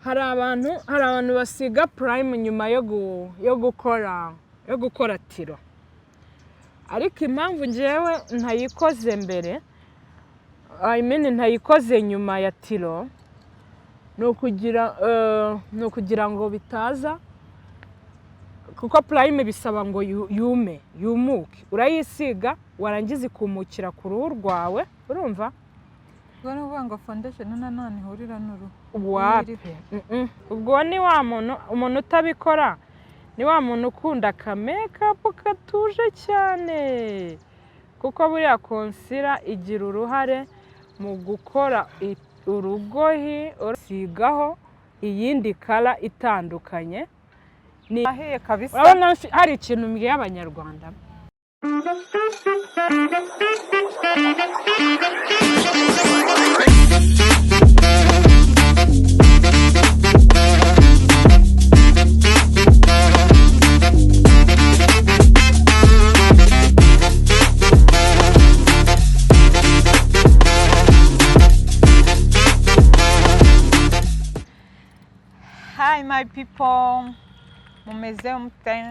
Hari abantu basiga primer nyuma yo gukora tiro, ariko impamvu ngewe ntayikoze mbere, I mean, ntayikoze nyuma ya tiro, ni ukugira ngo bitaza, kuko primer bisaba ngo yume, yumuke. Urayisiga, warangiza ikumukira ku ruhu rwawe, urumva? Ubwo ni ukuvuga ngo foundation nanone ihurira n'uruhu? Wapi. Ubwo ni wa muntu, umuntu utabikora ni wa muntu ukunda akamakeup katuje cyane, kuko buriya concealer igira uruhare mu gukora urugohi. Usigaho iyindi color itandukanye. Ahiye kabisa. Urabona hari ikintu mbwiye Abanyarwanda. Hi my people, mumeze mute?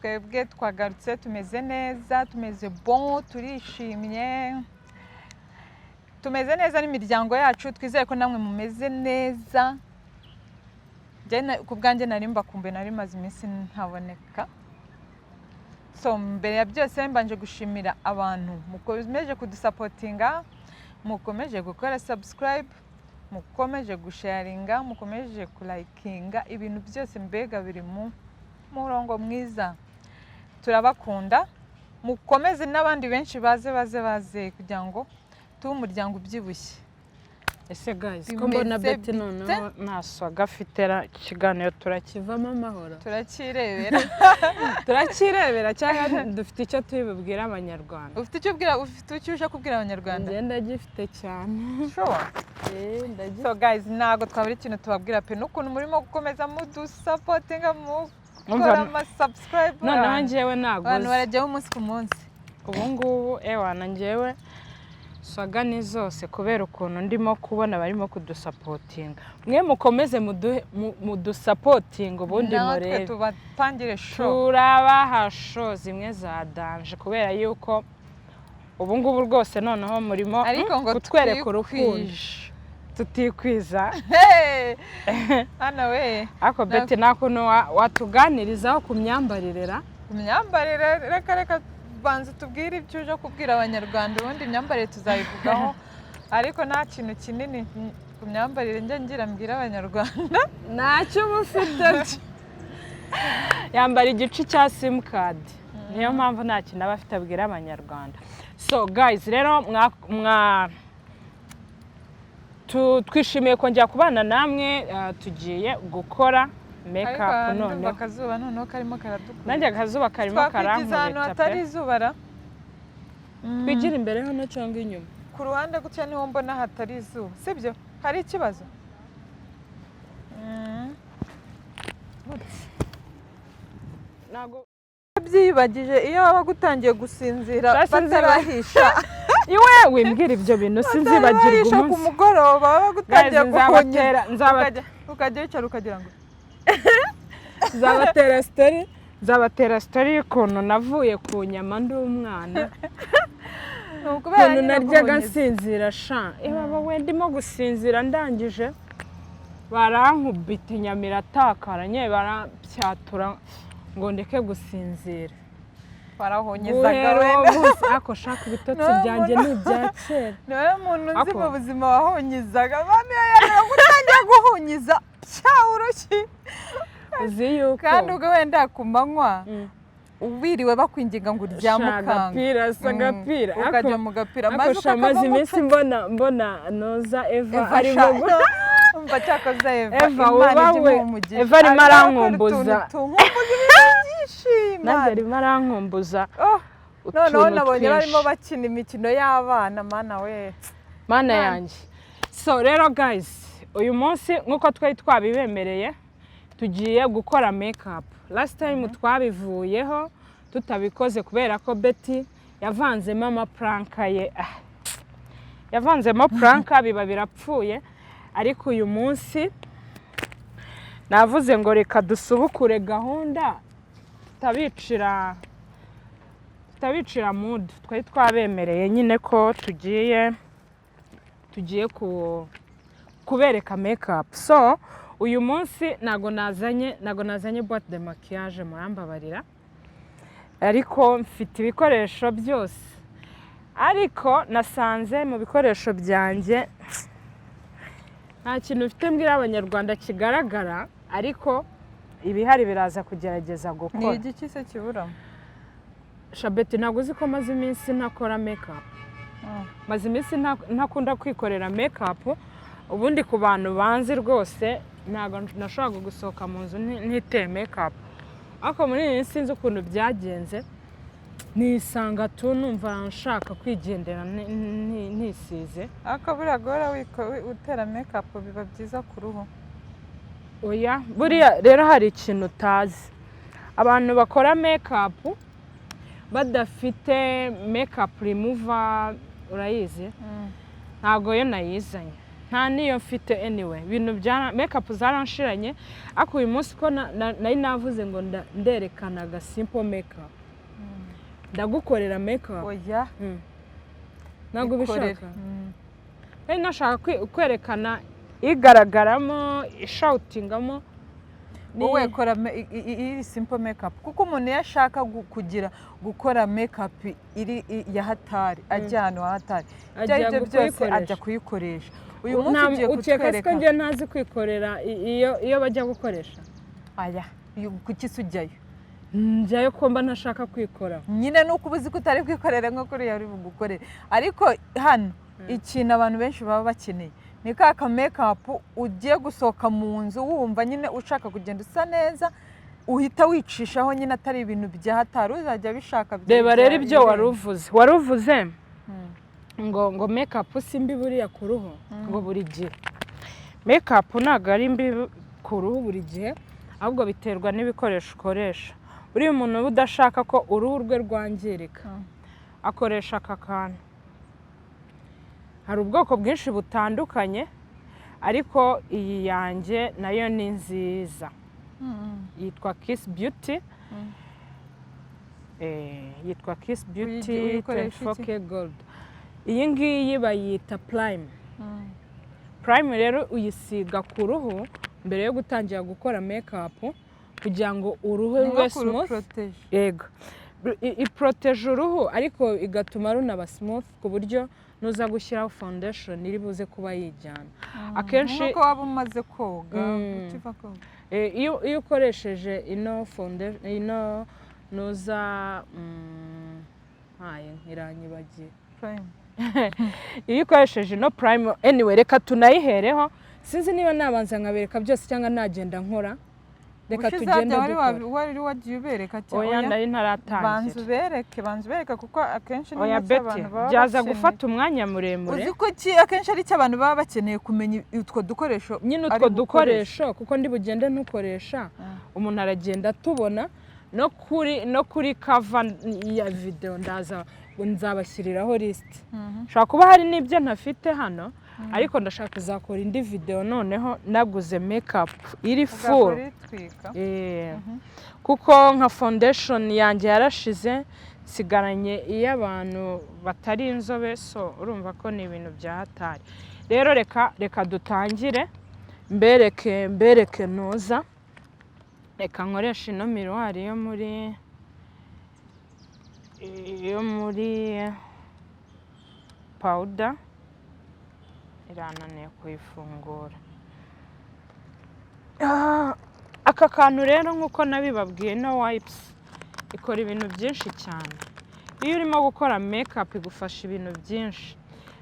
Twebwe twagarutse, tumeze neza, tumeze bon, turishimye, tumeze neza n'imiryango yacu. Twizere ko namwe mumeze neza. Njye ku bwanjye nari mbakumbuye, nari maze iminsi ntaboneka. So mbere ya byose mbanje gushimira abantu mukomeje kudusupportinga, mukomeje gukora subscribe, mukomeje gusharinga, mukomeje kulikinga ibintu byose, mbega biri mu murongo mwiza. Turabakunda, mukomeze n'abandi benshi baze, baze, baze, kugira ngo tube umuryango ubyibushye. Ese guys, ko mbona Bimeze Betty bite? noneho nta swaga afite ra, ikiganiro turakivamo amahoro? Turakirebera. Turakirebera cyangwa dufite icyo turi bubwire Abanyarwanda? Ufite icyo ubwira, ufite icyo uje kubwira Abanyarwanda? Njye ndagifite cyane. Sure. Eh, ndagifite. So guys, ntabwo twabura ikintu tubabwira pe, n'ukuntu murimo gukomeza mudusupportinga, mukora Umva, ama subscribe. noneho njyewe Abantu naguze barajyaho umunsi ku munsi. Ubu ngubu ewana, njyewe swaga ni zose, kubera ukuntu ndimo kubona barimo kudusupportinga. Mwe mukomeze muduhe mudusupportinga, ubundi Natwe murebe tubatangire show. Turabaha show zimwe za danger, kubera yuko ubu ngubu rwose noneho murimo Ariko ngo kutwereka urukundo. twikwije. Tutikwiza. Hey! Hano we. Ariko Betty, nta kuntu watuganirizaho ku myambarire ra? Ku myambarire? Reka, reka, banza tubwire ibyo uje kubwira Abanyarwanda, ubundi imyambarire tuzayivugaho. Ariko nta kintu kinini ku myambarire njya ngira mbwira Abanyarwanda. Ntacyo uba ufite byo. Yambara igice cya simukadi, niyo mpamvu nta kintu aba afite abwira Abanyarwanda. So guys, rero twishimiye kongera kubana namwe. Tugiye gukora Ariko makeup ndumva noneho. akazuba noneho karimo karadukura. Nanjye akazuba karimo Twakwigiza ahantu karankubita hatari pe. izuba ra. Twigira imbere hano cyangwa inyuma? Ku ruhande gutya niho mbona hatari izuba, sibyo? Hari ikibazo? Ntabwo. Byiyibagije iyo wabaga utangiye gusinzira Sinzibagirwa. batarahisha. Iwe wimbwira ibyo bintu, sinzibagirwa Batarahisha ku umunsi. mugoroba wabaga utangiye Guys, guhunyira. Ukajya wicara ukagira ngo Nzabatera story, nzabatera story y'ukuntu navuye ku nyama ndi umwana, Ni ukubera ukuntu nyine naryaga guhunyiza. nsinzira sha. Ibaba we, ndimo gusinzira, ndangije barankubita inyama iratakara nyine, barampyatura ngo ndeke gusinzira. Barahunyizaga Guhera uwo wenda. munsi, ariko shaka ibitotsi No, byanjye ni ibya kera. Niwe muntu nzi Ako. mu buzima wahunyizaga. Mami iyo yajyaga gutangira guhunyiza, pya, urushyi. Uzi yuko Kandi ubwo wenda ku manywa wiriwe bakwinginga ngo uryame Sha, ukanga. agapira si agapira. Ukajya mu gapira Ariko maze sha, maze ukakavamo. iminsi mbona noza Eva Eva arimo sha, umva, cyakoze Eva, Eva, Imana wowe, ijye imuha umugisha. Eva arimo Arimo arakora arankumbuza. utuntu tunkumbuza ibintu byinshi. Nanjye Imana. arimo arankumbuza Oh, noneho utuntu nabonye barimo twinshi. bakina imikino y'abana, mana we. Mana yanjye. So rero guys, uyu munsi nk'uko twari twabibemereye, tugiye gukora makeup. Last time twabivuyeho tutabikoze kubera ko Betty yavanzemo amaprank ye. Ah, yavanzemo prank biba birapfuye. Ariko uyu munsi Navuze ngo reka dusubukure gahunda, tutabicira mood. Twari twabemereye nyine ko tugiye kubereka makeup. So uyu munsi ntago nazanye boîte de maquillage, murambabarira, ariko mfite ibikoresho byose. Ariko nasanze mu bikoresho byanjye nta kintu mfite mbwira Abanyarwanda kigaragara, ariko ibihari biraza kugerageza Ni gukora. igiki se kiburamo? Shabeti, ntabwo uzi ko maze iminsi ntakora makeup? Maze iminsi ntakunda kwikorera makeup. Ubundi ku bantu banzi rwose, ntabwo nashoboraga gusohoka mu nzu ntiteye makeup, ariko muri iyi minsi sinzi ukuntu byagenze, nisanga tu numva nshaka kwigendera ntisize. Ariko buriya guhora utera makeup biba byiza ku ruhu. Oya, buriya rero hari ikintu utazi: abantu bakora makeup badafite makeup remover, urayizi? Ntabwo yo nayizanye, nta n'iyo mfite. Anyway, ibintu bya makeup zaranshiranye, ariko uyu munsi ko nari navuze ngo nderekana aga simple makeup, ndagukorera makeup. Oya. Ntabwo Ikorere. ubishaka? Nari nashaka kwerekana igaragaramo, ishoutingamo. Wowe kora iri simple makeup, kuko umuntu iyo ashaka kugira gukora makeup iri ya hatari, ajya ahantu ha hatari, ibyo Ajya ari byo byose kuyikoresha. Ajya kuyikoresha. Uyu munsi ugiye Ukeka se ko kutwereka. njye ntazi kwikorera iyo bajya gukoresha? Aya, kuki se ujyayo? Njyayo ko mba ntashaka kwikora. Nyine ni uko uba uzi ko utari bwikorere nko kuriya uri bugukorere. Ariko hano ikintu abantu benshi baba bakeneye ni ka ka makeup ugiye gusohoka mu nzu wumva nyine ushaka kugenda usa neza, uhita wicishaho nyine, atari ibintu bya hatari uzajya bishaka Reba rero ibyo birenze. Wari uvuze, wari uvuze ngo makeup si mbi buriya ku ruhu, ngo buri gihe. Makeup ntabwo ari mbi ku ruhu buri gihe, ahubwo biterwa n'ibikoresho ukoresha. Buriya umuntu uba udashaka ko uruhu rwe rwangirika akoresha aka kantu. Hari ubwoko bwinshi butandukanye, ariko iyi yanjye nayo ni nziza, yitwa Kiss Beauty. Yitwa Kiss Beauty Uyikoresha iki? 24K Gold. Iyi ngiyi bayita primer. Primer rero uyisiga ku ruhu mbere yo gutangira gukora makeup, kugira ngo uruhu Ni nko rube smooth. kuruprotège. Yego, iprotège uruhu, ariko igatuma runaba smooth, ku buryo nuza gushyiraho foundation iri buze kuba yijyana akenshi. Nk'uko waba umaze koga, ukiva koga. Iyo ukoresheje ino foundation, ino nuza, ntaye ntiranyibagiye. Prime. Iyo ukoresheje ino primer, anyway, reka tunayihereho. Sinzi niba nabanza nkabereka byose cyangwa nagenda nkora. Reka Ubushize tugende harya wari dukora. Wari wagiye ubereka cyangwa? Oya, nari Banza ntaratangira. ubereke, banza ubereke, kuko akenshi ni Oya, nacyo Betty, abantu baba byaza bakeneye. gufata umwanya muremure. Uzi ko akenshi ari cyo abantu baba bakeneye kumenya, utwo dukoresho Nyine ari utwo bukoreshe. dukoresho, kuko ndi bugende ntukoresha, umuntu aragenda atubona no kuri cover ya videwo. Ndaza nzabashyiriraho lisite. Nshobora kuba hari n'ibyo ntafite hano, ariko ndashaka kuzakora indi videwo noneho naguze makeup iri full. Ugakora itwika. Kuko nka foundation yanjye yarashize, nsigaranye iy'abantu batari inzobe, so urumva ko ni ibintu bya hatari. Rero reka dutangire, mbereke ntuza. Reka nkoreshe ino miroir yo muri powder. Irananiye kuyifungura. Aka kantu rero, nk'uko nabibabwiye, ino wipes ikora ibintu byinshi cyane. Iyo urimo gukora makeup igufasha ibintu byinshi.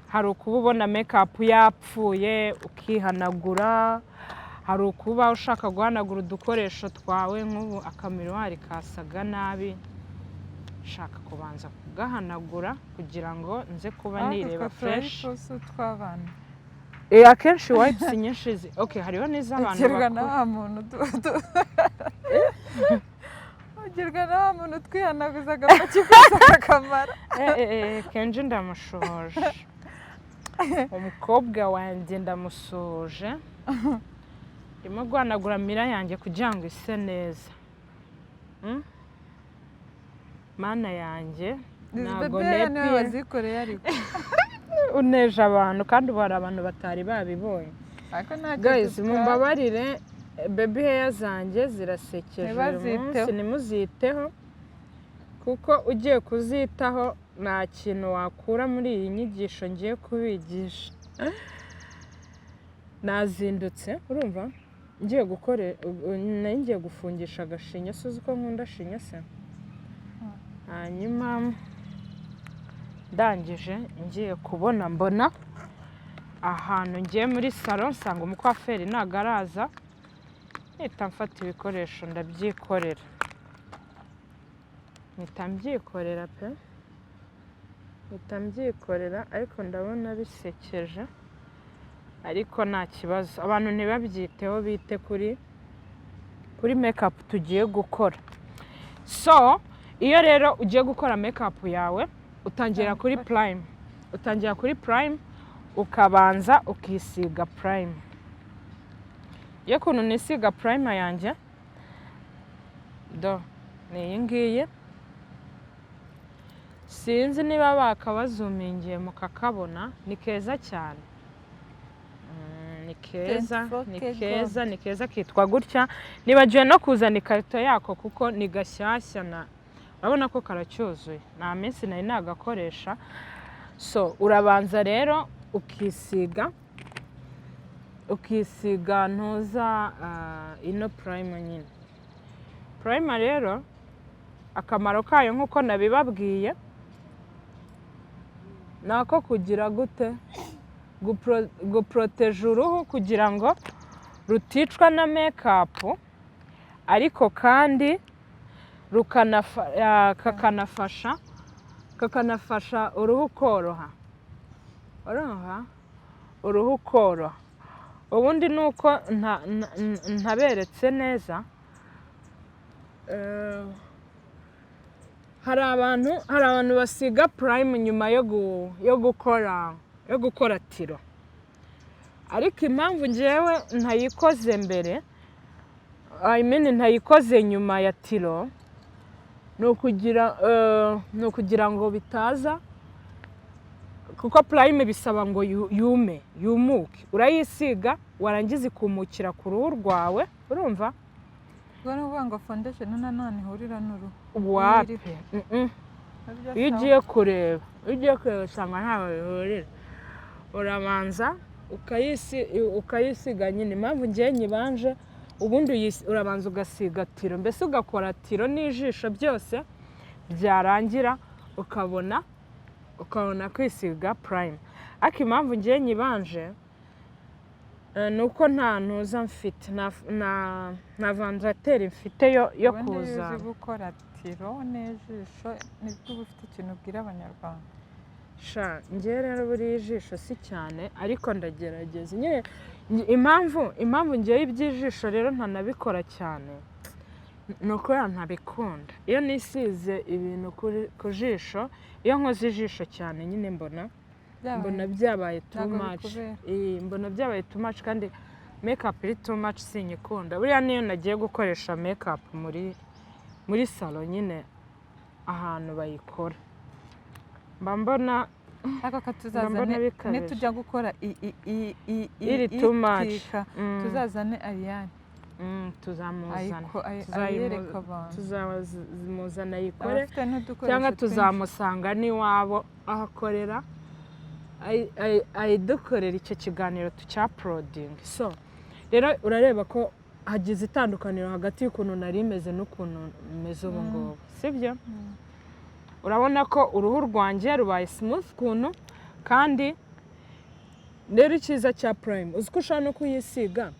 Hari ukuba ubona makeup yapfuye ukihanagura, hari ukuba ushaka guhanagura udukoresho twawe. Nk'ubu akamiroir kasaga nabi, nshaka kubanza kugahanagura kugira ngo nze kuba nireba fresh. Utwo tw'abana. Akenshi wipes nyinshi okay, hariho n'iz'abantu Ugirwa na bakuru. wa muntu ugirwa na wa muntu twihanaguza agapaki kose kakamara. Kenji ndamushoje, umukobwa wanjye ndamusoje. Ndimo guhanagura mirror yanjye kugira ngo ise neza. Mana yanjye, Izi ntabwo baby hair niwe nepiye. wazikoreye ariko. Uneje abantu, kandi ubu hari abantu batari babibonye. Ariko ntacyo Guys, dutwaye. mumbabarire, baby hair zanjye zirasekeje uyu Ntibaziteho. munsi. Ntimuziteho, kuko ugiye kuzitaho nta kintu wakura muri iyi nyigisho ngiye kubigisha. Nazindutse, urumva, ngiye gukore, nari ngiye gufungisha agashinya. Se uzi ko nkunda shinya se? Hanyuma ndangije ngiye kubona mbona ahantu ngiye muri salon, nsanga umukwaferi ntabwo araza, mpita mfata ibikoresho ndabyikorera, mpita mbyikorera pe, mpita mbyikorera. Ariko ndabona bisekeje, ariko nta kibazo. Abantu ntibabyiteho, bite kuri makeup tugiye gukora. So iyo rero ugiye gukora makeup yawe, utangira kuri primer, utangira kuri primer, ukabanza ukisiga primer. Iyo ukuntu nisiga primer yanjye do ni iyi ngiyi. Sinzi niba bakabazumingiye mukakabona, ni keza cyane. Ni keza, ni 24K. keza, ni keza, kitwa gutya. Nibagiwe no kuzana ikarito yako kuko ni gashyashya, na urabona ko karacyuzuye, nta minsi nari nagakoresha. So urabanza rero ukisiga ntuza ino primer nyine. Primer rero akamaro kayo, nk'uko nabibabwiye, ni ako kugira gute? Guporoteje uruhu kugira ngo ruticwa na makeup, ariko kandi kakanafasha uruhu koroha, urumva, uruhu koroha. Ubundi ni uko ntaberetse neza. Hari abantu basiga primer nyuma yo gukora tiro, ariko impamvu ngewe ntayikoze mbere, I mean ntayikoze nyuma ya tiro, ni ukugira ngo bitaza, kuko primer bisaba ngo yume, yumuke. Urayisiga, warangiza ikumukira ku ruhu rwawe, urumva? Ubwo ni ukuvuga ngo foundation nanone ihurira n'uruhu? Wapi. Nabyo Iyo sawa. ugiye kureba usanga ntaho bihurira. Urabanza ukayisiga nyine. Impamvu ngewe nyibanje, ubundi urabanza ugasiga tiro, mbese ugakora tiro n'ijisho byose, byarangira ukabona kwisiga primer. Ariko impamvu ngewe nyibanje ni uko nta ntuza mfite, nta ventilateur mfite yo Ubundi iyo kuza. uzi gukora tiro n'ijisho, nibwo uba ufite ikintu ubwira Abanyarwanda. Sha, njyewe rero buriya ijisho si cyane, ariko ndagerageza nyine. Impamvu ngewe iby'ijisho rero ntanabikora cyane ni ukubera ntabikunda. Iyo nisize ibintu ku jisho, iyo nkoze ijisho cyane nyine, mbona Byabaye- mbona byabaye too Ntabwo much. bikubera. Mbona byabaye too much, kandi makeup iri too much sinyikunda. Buriya niyo nagiye gukoresha makeup muri salon nyine, ahantu bayikora, mba mbona Ariko mbona katuzazane bikabije. nitujya gukora Iri too much. itwika, tuzazane Ariane. Tuzamuzana. Ayereka abantu. Tuzamuzana ayikore, Abafite n'udukoresho cyangwa twinshi. tuzamusanga n'iwabo aho akorera, ayidukorera icyo kiganiro tucyaporodinga. So rero urareba ko hagize itandukaniro hagati y'ukuntu nari meze n'ukuntu meze ubu ngubu, sibyo? Urabona ko uruhu rwanjye rubaye smooth ukuntu. Kandi rero icyiza cya primer, uzi ko ushobora no kuyisiga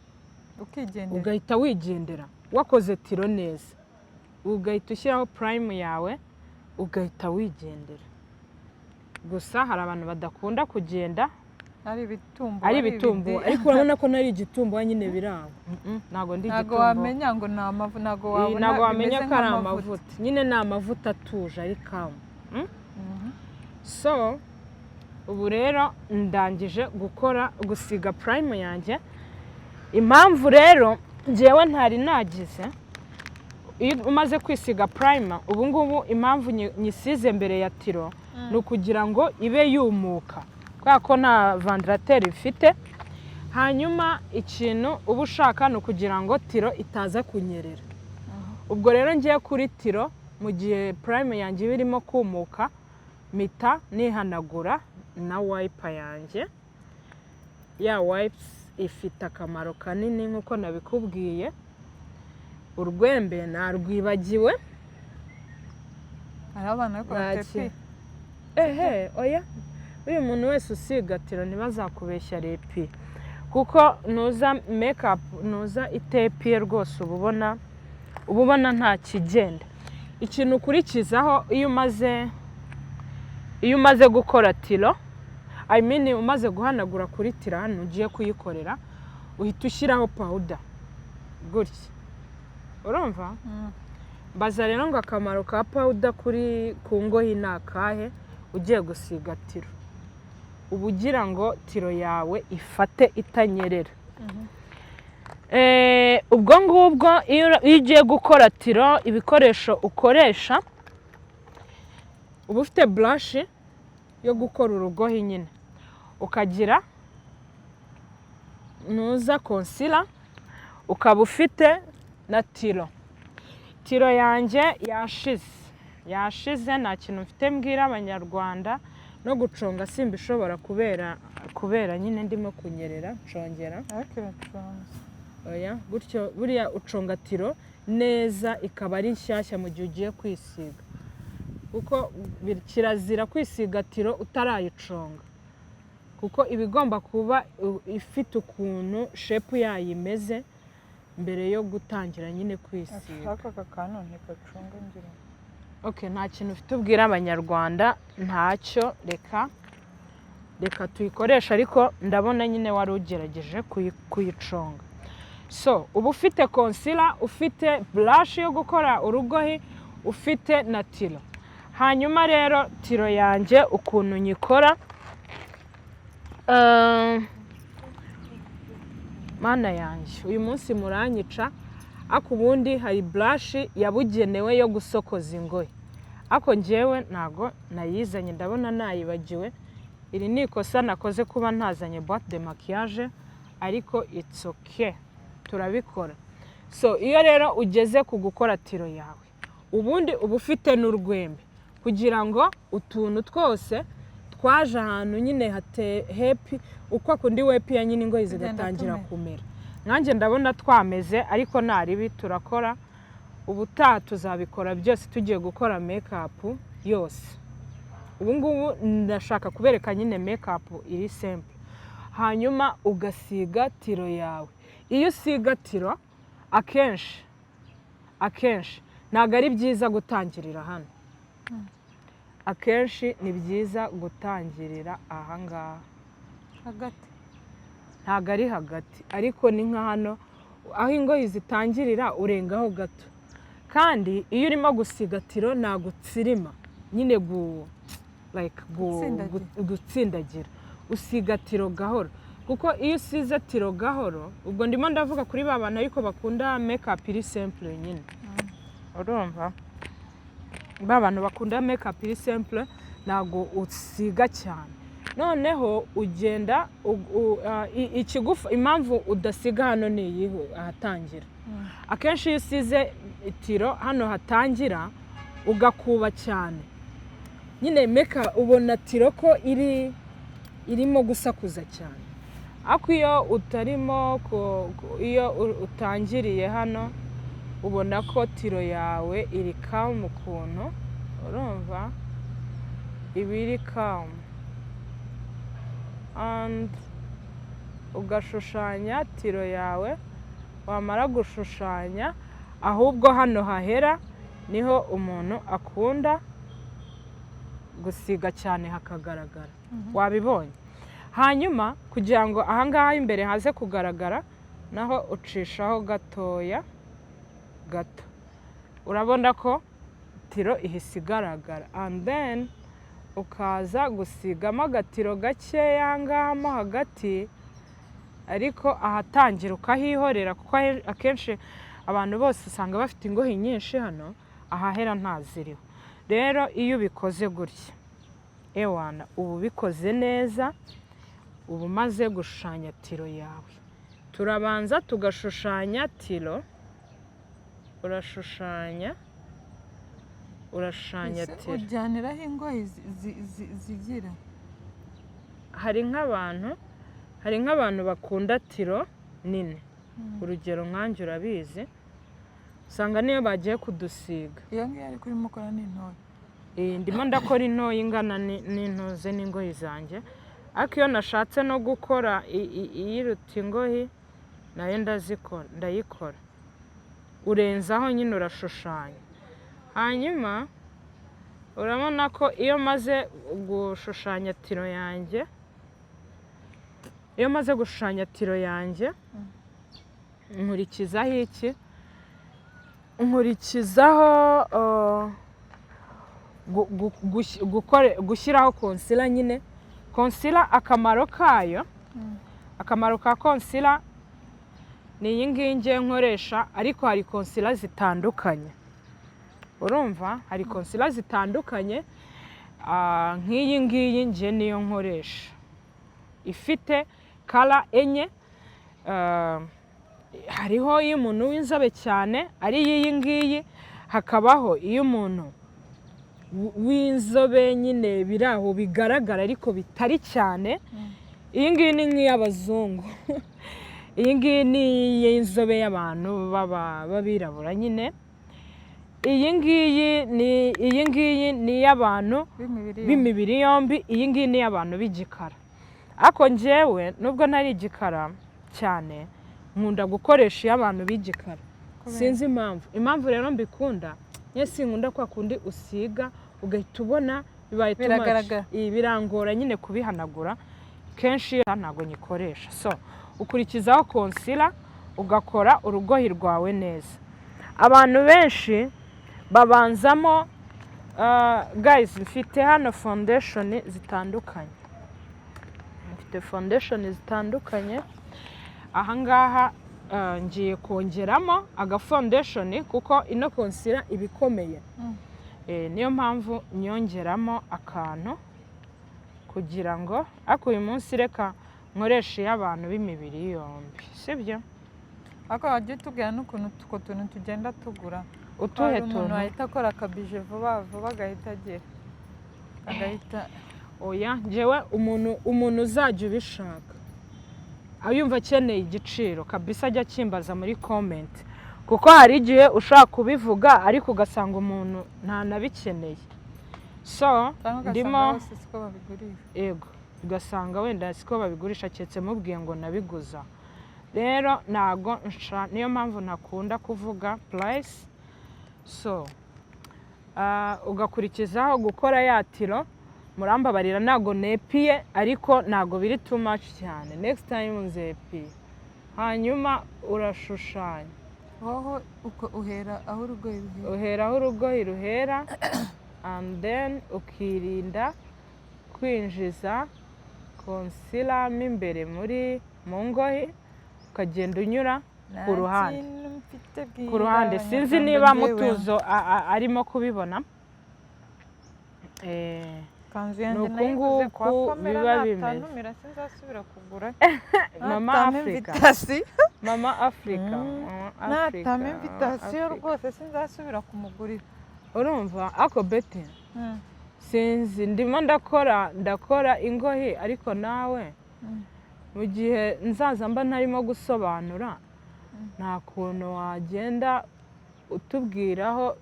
ukigendera, ugahita wigendera, wakoze tiro neza, ugahita ushyiraho primer yawe, ugahita wigendera. Gusa hari abantu badakunda kugenda ari ibitumbo, ari ibitumbo, ibidi. Ariko urabona ko nari igitumbo nyine biri aho. Ntabwo ndi Ntabwo igitumbo. wamenya ngo ni amavuta, ntabwo wabona Ntabwo wamenya bimeze ko ari nk'amavuta. amavuta nyine, ni amavuta atuje ari kamu. So ubu rero ndangije gukora, gusiga primer yanjye. Impamvu rero njyewe ntari nagize, iyo umaze kwisiga primer, ubu ngubu impamvu nyisize mbere ya tiro ni ukugira ngo ibe yumuka, kubera ko nta ventilateur ifite. Hanyuma ikintu uba ushaka ni ukugira ngo tiro itaza kunyerera. Ubwo rero ngiye kuri tiro, mu gihe primer yanjye iba irimo kumuka, mpita nihanagura na wiper yanjye. Ya wipes ifite akamaro kanini nk'uko nabikubwiye. Urwembe narwibagiwe. Hari abana ariko Nta batepi. Ehe, oya, uyu muntu wese usiga tiro ntibazakubeshya repi, kuko nuza makeup nuza itepiye rwose, uba ubona nta kigenda. Ikintu ukurikizaho iyo umaze gukora tiro, I mean umaze guhanagura kuri tiro hano ugiye kuyikorera, uhita ushyiraho powder gutya, urumva? Mbaza rero ngo akamaro ka powder kuri ku ngohi ni akahe? Ugiye gusiga tiro, uba ugira ngo tiro yawe ifate itanyerera. Ubwo ngubwo iyo ugiye gukora tiro, ibikoresho ukoresha, uba ufite brush yo gukora urugohi nyine, ukagira nuza concealer, ukaba ufite na tiro. Tiro yanjye yashize, yashize, nta kintu mfite mbwira Abanyarwanda. No guconga simbishobora kubera nyine ndimo kunyerera nshongera. Ariko iraconze. Oya, gutyo buriya uconga tiro neza ikaba ari nshyashya mu gihe ugiye kwisiga, kuko kirazira kwisiga tiro utarayiconga, kuko iba igomba kuba ifite ukuntu shape yayo imeze mbere yo gutangira nyine kwisiga. Ariko aka kantu ntigacunga ngira. Okay, nta kintu ufite ubwira Abanyarwanda? Ntacyo, reka tuyikoreshe, ariko ndabona nyine wari ugerageje kuyiconga. So uba ufite concealer, ufite brush yo gukora urugohi, ufite na tiro. Hanyuma rero tiro yanjye ukuntu nyikora, mana yanjye, uyu munsi muranyica. Ariko ubundi hari brush yabugenewe yo gusokoza ingohi, ariko njyewe ntago nayizanye, ndabona nayibagiwe. Iri ni ikosa nakoze kuba ntazanye boîte de maquillage, ariko it's okay, turabikora. So iyo rero ugeze ku gukora tiro yawe, ubundi uba ufite n'urwembe kugira ngo utuntu twose twaje ahantu nyine hate hepi, uko kundi wepiya nyine ingoyi Tugenda zigatangira tumera. kumera. Nkanjye ndabona twameze, ariko nta ribi, turakora. Ubutaha tuzabikora byose tugiye gukora makeup yose. Ubu ngubu ndashaka kubereka nyine makeup iri simple. Hanyuma ugasiga tiro yawe. Iyo usiga tiro, akenshi ntabwo ari byiza gutangirira hano, akenshi ni byiza gutangirira ahangaha. Hagati? Ntabwo ari hagati, ariko ni nka hano aho ingoyi zitangirira, urengaho gato. Kandi iyo urimo gusiga tiro ntabwo utsirima nyine like Gutsindagira. Gutsindagira. Usiga tiro gahoro, kuko iyo usize tiro gahoro, ubwo ndimo ndavuga kuri ba bantu ariko bakunda makeup iri simple nyine, urumva, ba bantu bakunda makeup iri simple, ntabwo usiga cyane. Noneho ugenda ikigufa. Impamvu udasiga hano ni iyihe ahatangira? Akenshi iyo usize tiro hano hatangira ugakuba cyane nyine, meka ubona tiro ko irimo gusakuza cyane. Ariko iyo utarimo iyo utangiriye hano, ubona ko tiro yawe iri calm ukuntu, urumva, iba iri calm and ugashushanya tiro yawe. Wamara gushushanya, ahubwo hano hahera niho umuntu akunda gusiga cyane hakagaragara, wabibonye. Hanyuma kugira ngo ahangaha imbere haze kugaragara, naho ucishaho gatoya gato, urabona ko tiro ihise igaragara. And then ukaza gusigamo agatiro gakeya aha ngaha mo hagati. Ariko ahatangira ukahihorera, kuko akenshi abantu bose usanga bafite ingohi nyinshi hano, ahahera ntaziriho. Rero iyo ubikoze gutya, ewana, uba ubikoze neza, uba umaze gushushanya tiro yawe. Turabanza tugashushanya tiro. Urashushanya, urashushanya Ese tiro. Ujyaniraho ingohi zigira? Hari nk'abantu bakunda tiro nini, urugero nkanjye, urabizi, usanga niyo bagiye kudusiga. Iyo ngiyo ariko urimo ukora ni intoya. Ndimo ndakora intoya ingana n'intoze n'ingohi zanjye, ariko iyo nashatse no gukora iyiruta ingohi nayo ndazikora, ndayikora. Urenzaho nyine, urashushanya. Hanyuma urabona ko iyo maze gushushanya tiro yanjye, iyo maze gushushanya tiro yanjye, nkurikizaho iki? Nkurikizaho gushyiraho concealer nyine. Concealer, akamaro kayo, akamaro ka concealer ni iyi ngiyi ngiye nkoresha, ariko hari concealer zitandukanye. Urumva, hari concealer zitandukanye. Nk'iyi ngiyi ngiye niyo nkoresha, ifite color enye. Hariho iy'umuntu w'inzobe cyane, ari iyi ngiyi, hakabaho iy'umuntu w'inzobe nyine biri aho bigaragara ariko bitari cyane. Iyi ngiyi ni nk'iy'abazungu, iyi ngiyi ni iy'inzobe y'abantu b'abirabura nyine. Iyi ngiyi ni iy'abantu b'imibiri yombi. B'imibiri yombi. Iyi ngiyi ni iy'abantu b'igikara, ariko njyewe nubwo ntari igikara cyane, nkunda gukoresha iy'abantu b'igikara. Kubera? Sinzi impamvu. Impamvu rero mbikunda nyine, sinkunda kwa kundi usiga ugahita ubona bibaye too much. Biragaragara. Iyi birangora nyine kubihanagura kenshi, ntabwo nyikoresha. So ukurikizaho concealer, ugakora urugohi rwawe neza. Abantu benshi babanzamo. Guys, mfite hano foundation zitandukanye, mfite foundation zitandukanye ahangaha. Ngiye kongeramo aga foundation kuko ino concealer iba ikomeye. Niyo mpamvu nyongeramo akantu kugira ngo, ariko uyu munsi reka nkoreshe iy'abantu b'imibiri yombi, sibyo? Ariko wajya utubwira n'ukuntu utwo tuntu tugenda tugura. Utuhe Hari umuntu tuntu? wahita akora akabije vuba vuba, agahita agera, agahita Oya, njyewe umuntu uzajya ubishaka yumva akeneye igiciro kabisa, ajya akimbaza muri comment, kuko hari igihe ushaka kubivuga ariko ugasanga umuntu ntanabikeneye. So cyangwa ndimo ugasanga bose siko babigurisha. Yego, ugasanga wenda siko babigurisha, keretse mubwiye ngo nabiguza. Rero ntago nsha, niyo mpamvu ntakunda kuvuga price. So ugakurikizaho gukora ya tiro. Murambabarira, ntago nepiye, ariko ntago biri too much cyane. Next time nzepiye. Hanyuma urashushanya. Wowe uko uhera aho urugoyi ruhera. Uhera aho urugoyi ruhera, and then ukirinda kwinjiza concealer mo imbere muri mu ngohi, ukagenda unyura ku Nta ruhande. kintu mfite Ku bwira ruhande. Sinzi Abanyarwanda niba njyewe. Mutuzo arimo kubibona. Ikanzu Ni yanjye uku nayiguze kwa nguku Pamela, biba bimeze. natantumira sinzasubira kugura. Mama Natama Africa. invitation. Mama Africa. Mama Africa, Natama Mama invitation Africa. rwose sinzasubira kumugurira. Urumva ako bete, sinzi, ndimo ndakora ingohi, ariko nawe mu gihe nzaza mba ntarimo gusobanura, nta kuntu wagenda utubwiraho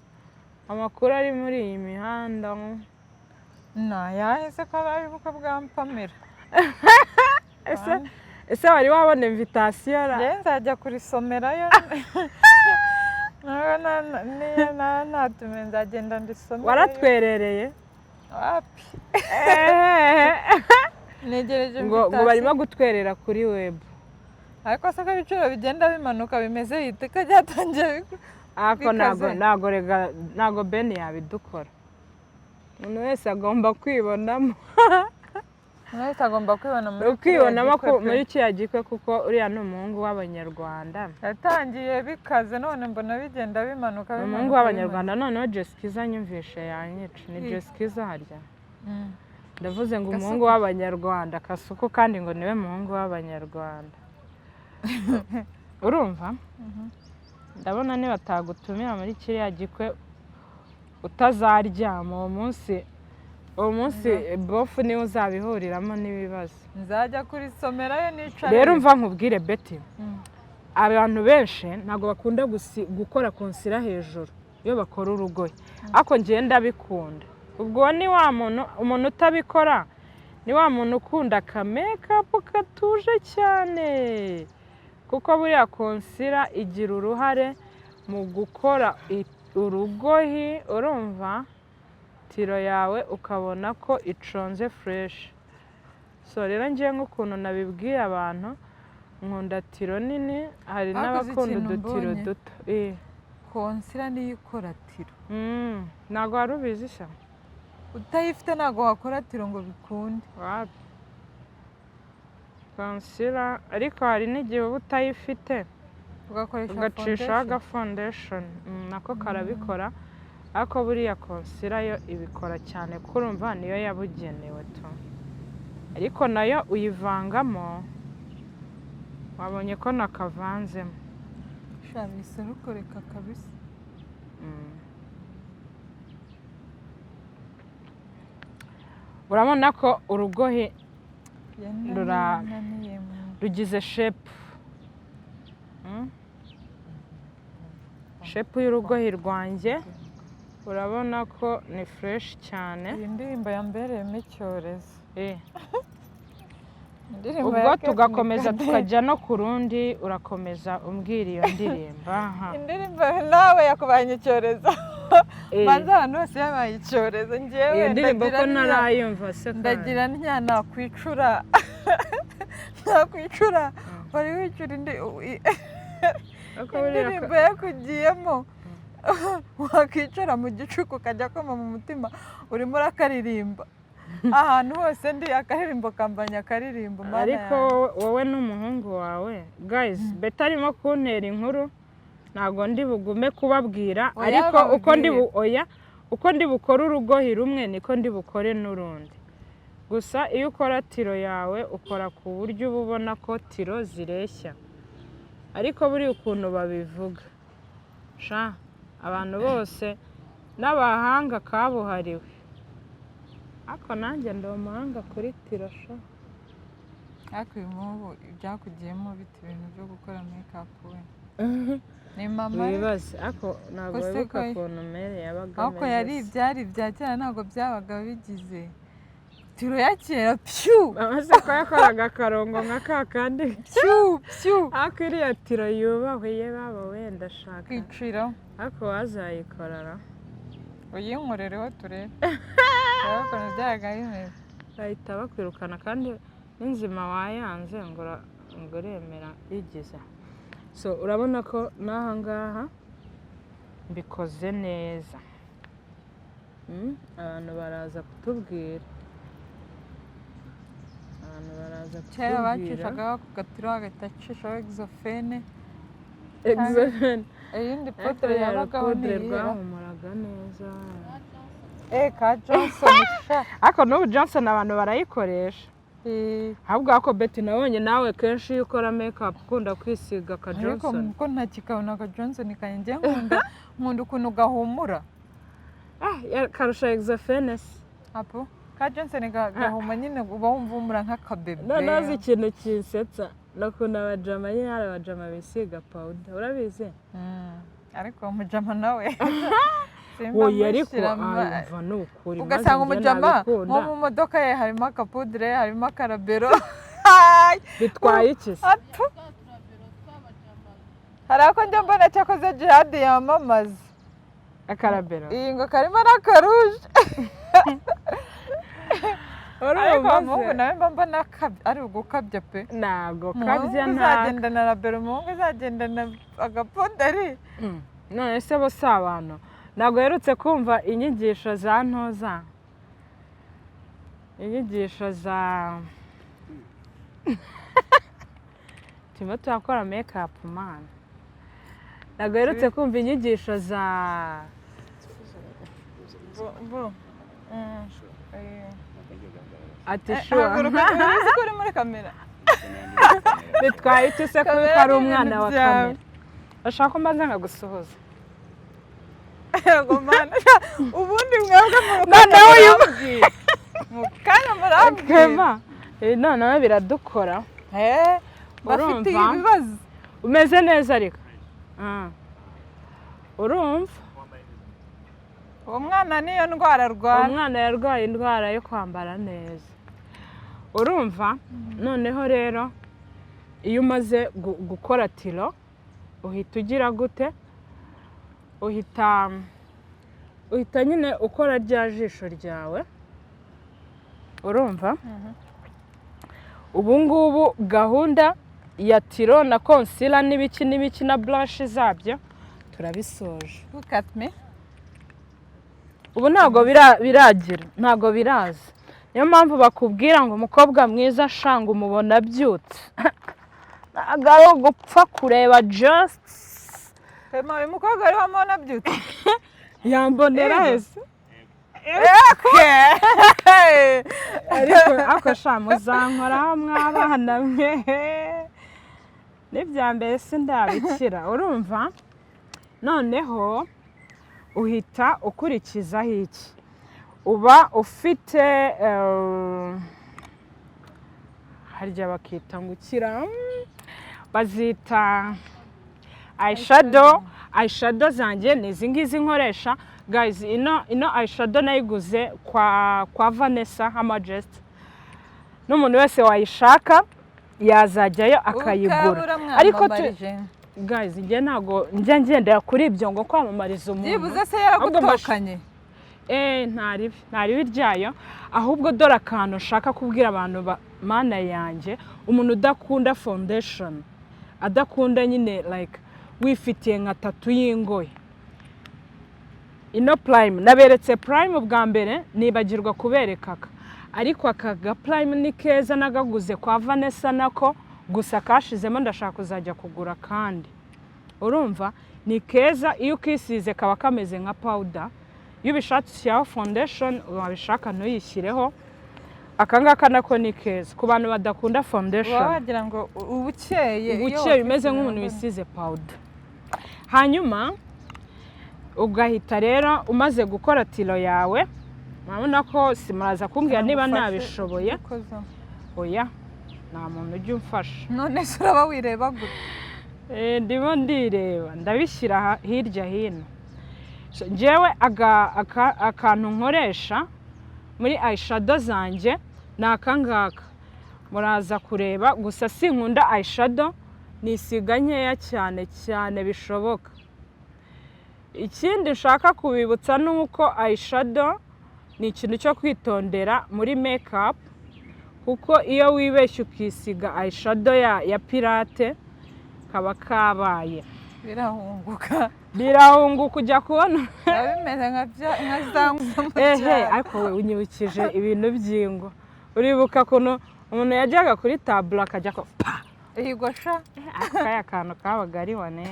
amakuru ari muri iyi mihanda? Nayahe se, ko ari ubukwe bwa Pamela? Ese wari wabona invitation ra? Njyewe nzajya kurisomerayo. Nawe niyo natume nzagenda ndisomerayo. Waratwerereye? Wapi. Ehehe. Negereje Ngo invitation. Barimo gutwerera kuri web. Ariko se ko ibiciro bigenda bimanuka, bimeze bite, ko byatangiye Ariko ntago bikaze? Ntago rega, ntago Ben yabidukora. Umuntu wese agomba kwibonamo. Umuntu wese agomba kwibona muri Ukibonamo kiriya gikwe pe. Muri kiriya gikwe, kuko uriya ni umuhungu w'Abanyarwanda. Yatangiye bikaze, none mbona bigenda bimanuka, Ni bimanuka, umuhungu w'Abanyarwanda. Noneho Jessica anyumvishe yanyica. Ni Jessica harya? bimanuka. Ndavuze ngo Kasuku. Umuhungu w'Abanyarwanda Kasuku, kandi ngo niwe muhungu w'Abanyarwanda. Urumva, ndabona nibatagutumira muri kiriya gikwe utazaryama uwo munsi. Uwo munsi bofu niwe uzabihuriramo n'ibibazo. Nzajya kurisomerayo nicare. Rero umva nkubwire, Betty. Abantu benshi ntabwo bakunda gukora concealer hejuru iyo bakora urugoyi, ariko njyewe ndabikunda. Ubwo ni wa muntu, umuntu utabikora ni wa muntu ukunda akamakeup katuje cyane, kuko buriya concealer igira uruhare mu gukora urugohi. Urumva tiro yawe ukabona ko iconze fresh. So rero ngewe nk'ukuntu nabibwiye abantu, nkunda tiro nini, hari Ariko uzi n'abakunda ikintu udutiro mbonye? duto. Concealer niyo ikora tiro. Ntabwo wari ubizi se? Utayifite ntabwo wakora tiro ngo bikunde. Wapi, concealer, ariko hari n'igihe uba utayifite ugakoresha ugacishaho foundation. Agafoundation nako karabikora, ariko buriya concealer yo ibikora cyane, kuko urumva niyo yabugenewe tu. Ariko nayo uyivangamo, wabonye ko nakavanzemo. Sha, bihise rukoreka kabisa. Urabona ko urugohi Yananiye, yananiye rugize shape. Shape y'urugohi rwanjye urabona ko ni fresh cyane. Iyi ndirimbo yambereyemo icyorezo. Indirimbo Ubwo ya Kate tugakomeza Mikadeni. tukajya no ku rundi. Urakomeza umbwira iyo ndirimbo aha. Indirimbo nawe yakubanye icyorezo. Banza ahantu hose yabaye icyorezo. Njyewe Iyo ndirimbo ko ndagira ntarayumva se kandi? Ndagira ntya, nakwicura, nakwicura, wari wicura indi Ariko buriya indirimbo yakugiyemo, wakwicara mu gicuku ukajya koma mu mutima urimo urakaririmba. Ahantu hose ndi akaririmbo kambanya akaririmbo, Mana Ariko yanjye. wowe n'umuhungu wawe, guys, Betty arimo kuntera inkuru, ntabwo ndi bugume kubabwira. Oya, Ariko uko ndi babwire. Oya, uko ndi bukore urugohi rumwe niko ndi bukore n'urundi. Gusa iyo ukora tiro yawe, ukora ku buryo uba ubona ko tiro zireshya. Ariko buriya ukuntu babivuga sha, abantu bose n'abahanga kabuhariwe, ariko nanjye ndi umuhanga kuri tiro sha. Ariko uyu muhungu byakugiyemo bite, ibintu byo gukora makeup? We ni mama we. Wibaze, ariko ntabwo Ko se wibuka ko ukuntu mere yabaga Ariko ameze yari se. ibyari ibya kera, ntabwo byabaga bigize tiro ya kera pyu. Mama se ko yakoraga akarongo nka ka kandi? Pyu pyu. Ariko iriya tiro yubahwe, ye baba wenda ashaka. Kwiciraho. Ariko wazayikorara. Uyinkorereho turebe, urebe ukuntu byabaga bimeze. Bahita bakwirukana, kandi n'inzima wayanze ngo ngo uremera yigize. So urabona ko n'aha ngaha mbikoze neza. Abantu baraza kutubwira, abantu baraza Kera kutubwira. Bacishagaho ku gatiro, bagahita acishaho exofene. Exofene. Iyindi Ariko poudre ruriya yabagaho ni rupudre iyera? rwahumuraga neza. Eh, ka Johnson sha. Ariko n'ubu Johnson abantu barayikoresha. Ahubwo ako Betty, nabonye nawe kenshi iyo ukora makeup ukunda kwisiga ka Ariko Johnson. ko ntakikabona ka Johnson kanjye, nkunda ukuntu gahumura. Ah, karusha exofene se? Apo ka Johnson gahuma nyine, uba wumva humura nk'akabebe. Noneho uzi ikintu kinsetsa? Ni ukuntu abajama nyine, hari abajama bisiga powder, urabizi? Ariko umujama nawe simba Oya, ariko mushyira ayumva ni ukuri maze ugasanga njye umujama nabikunda. nko mu modoka ye harimo akapudire, harimo akarabero. Bitwaye iki se? Atu. Hari ako njya mbona cyakoze Jihadi yamamaza. Akarabero. Iyi ngo karimo n'akaruje, ariko Urumva umuhungu se? nawe mba mbona ari ugukabya pe. Ntabwo Umuhungu kabya ntabwo. uzagendana rabero, umuhungu uzagendana agapuderi. None se bo si abantu? Ntabwo uherutse kumva inyigisho za ntoza? Inyigisho za turimo turakora makeup man. Ntabwo uherutse kumva inyigisho za Bu. Ati Eh, sure. Haguruka, uzi ko uri muri kamera. Bitwaye iki se kuko Kamera ari ni umwana ibintu wa byawe. kamera? Bashaka ko mbanza nkagusuhuza. Yego mana, ubundi mwebwe mu Noneho uyu murambwira, mu kanya murambwira. Clement, noneho biradukora. Eh, bafite Urumva? ibibazo. Umeze neza ariko. Urumva? Uwo mwana niyo ndwara arwara. Umwana yarwaye indwara yo kwambara neza. Urumva? Noneho rero iyo umaze gukora tiro, uhita ugira gute? Uhita nyine ukora rya jisho ryawe. Urumva? Ubu ngubu gahunda ya tiro na concealer n'ibiki n'ibiki na brush zabyo turabisoje. Look at me. Ubu ntabwo biragira, ntabwo biraza. Niyo mpamvu bakubwira ngo umukobwa mwiza shanga umubona abyutse, ntabwo ari ugupfa kureba just. Clement, uyu mukobwa wari wamubona abyutse? Yambonera Yego. hese. Okay. Ariko sha, muzankoraho mwabana mwe, n'ibya mbere sindabikira. Urumva? Noneho uhita ukurikizaho iki? Uba ufite harya bakita ngo ukira, bazita eyeshadow. Eyeshadow zanjye ni izi ngizi nkoresha, guys. Ino eyeshadow nayiguze kwa Vanessa Hamajest, n'umuntu wese wayishaka yazajyayo akayigura. Ukaba Ariko uramwamamarije. Guys, njye ntabwo njya ngendera kuri ibyo ngo kwamamariza umuntu. Byibuze se Ahubwo yaragutokanye? Nta ribi, nta ribi ryayo. Ahubwo dore akantu nshaka kubwira abantu mana yanjye, umuntu udakunda foundation, adakunda nyine, like wifitiye nka tattoo y'ingohe, ino primer naberetse, primer bwa mbere nibagirwa kubereka aka, ariko aka ga primer ni keza, nagaguze kwa Vanessa nako, gusa kashizemo, ndashaka kuzajya kugura kandi. Urumva ni keza, iyo ukisize kaba kameze nka powder. Iyo ubishatse ushyiraho foundation, wabishaka ntuyishyireho. Aka ngaka nako ni keza ku bantu badakunda Uba foundation. Wagira ngo uba ukeye iyo Ubukeye bimeze wakwisize nk'umuntu mbona. wisize powder. Hanyuma ugahita rero umaze gukora tiro yawe, murabona ko simuraza kumbwira niba Ngufashe nabishoboye. ubikozeho. Oya, nta muntu ujya umfasha. None se uraba wireba gute? Ndimo ndireba, ndabishyira hirya hino. So, njyewe akantu nkoresha muri eyeshadow zanjye ni akangaka, muraza kureba. Gusa sinkunda eyeshadow, nisiga nkeya cyane cyane bishoboka. Ikindi nshaka kubibutsa ni uko eyeshadow ni ikintu cyo kwitondera muri makeup, kuko iyo wibeshye ukisiga eyeshadow ya pirate, kaba kabaye. Birahunguka. Birahunguka, ujya kubona Biba bimeze nka za ngwa zo mu Ehe. cyaro. Ariko we unyibukije ibintu by'ingwa. Uribuka ukuntu umuntu yajyaga kuri taburo akajya ko pa? Yigosha. Ako kaya kantu kabaga ari wane,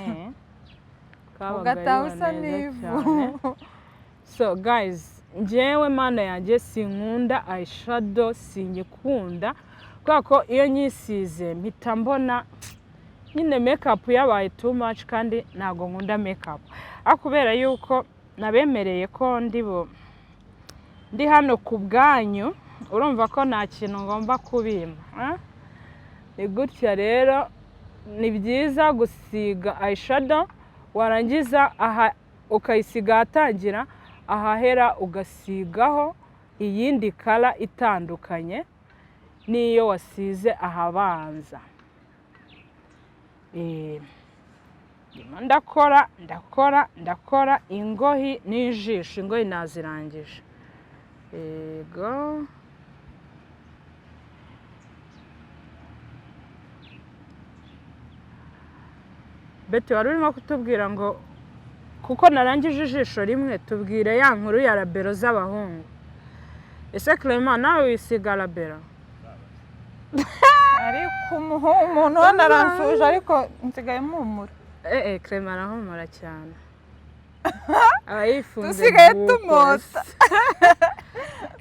kabaga ari Ugataha usa waneza n'ivu. cyane. So guys, njyewe mana yanjye sinkunda eyeshadow, sinyikunda, kubera ko iyo nyisize mpita mbona nyine makeup yabaye too much, kandi ntabwo nkunda makeup. Ariko kubera yuko nabemereye ko ndi hano ku bwanyu, urumva ko nta kintu ngomba kubima, eh? Ni gutya rero, ni byiza gusiga eyeshadow, warangiza aha ukayisiga ahatangira, ahahera ugasigaho iyindi color itandukanye n'iyo wasize ahabanza. Ndimo ndakora, ndakora, ndakora ingohi n'ijisho. Ingohi nazirangije, yego. Betty, wari urimo kutubwira ngo kuko narangije ijisho rimwe, tubwire ya nkuru ya rabero z'abahungu. Ese Clement, nawe wisiga Labella? Ariko umuntu hano aransuje, ariko nsigaye mpumura. Eh eh, Clement arahumura cyane, aba yifunze. Dusigaye buko. Tumota,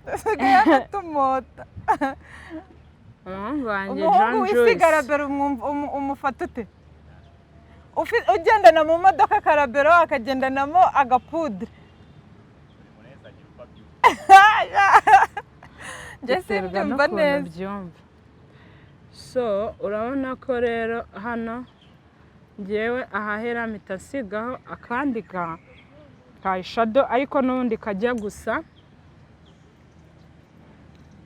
dusigaye hano tumota. Umuhungu wanjye Umuhungu Jean wisiga Joyce. Labella, umufata ute? Ugendana mu modoka akarabero, akagendanamo agapudre. Njye Biterwa simbyumva n'ukuntu neza. ubyumva. So urabona ko rero hano ngewe ahahera mpita nsigaho akandi ka shadow, ariko n'ubundi kajya gusa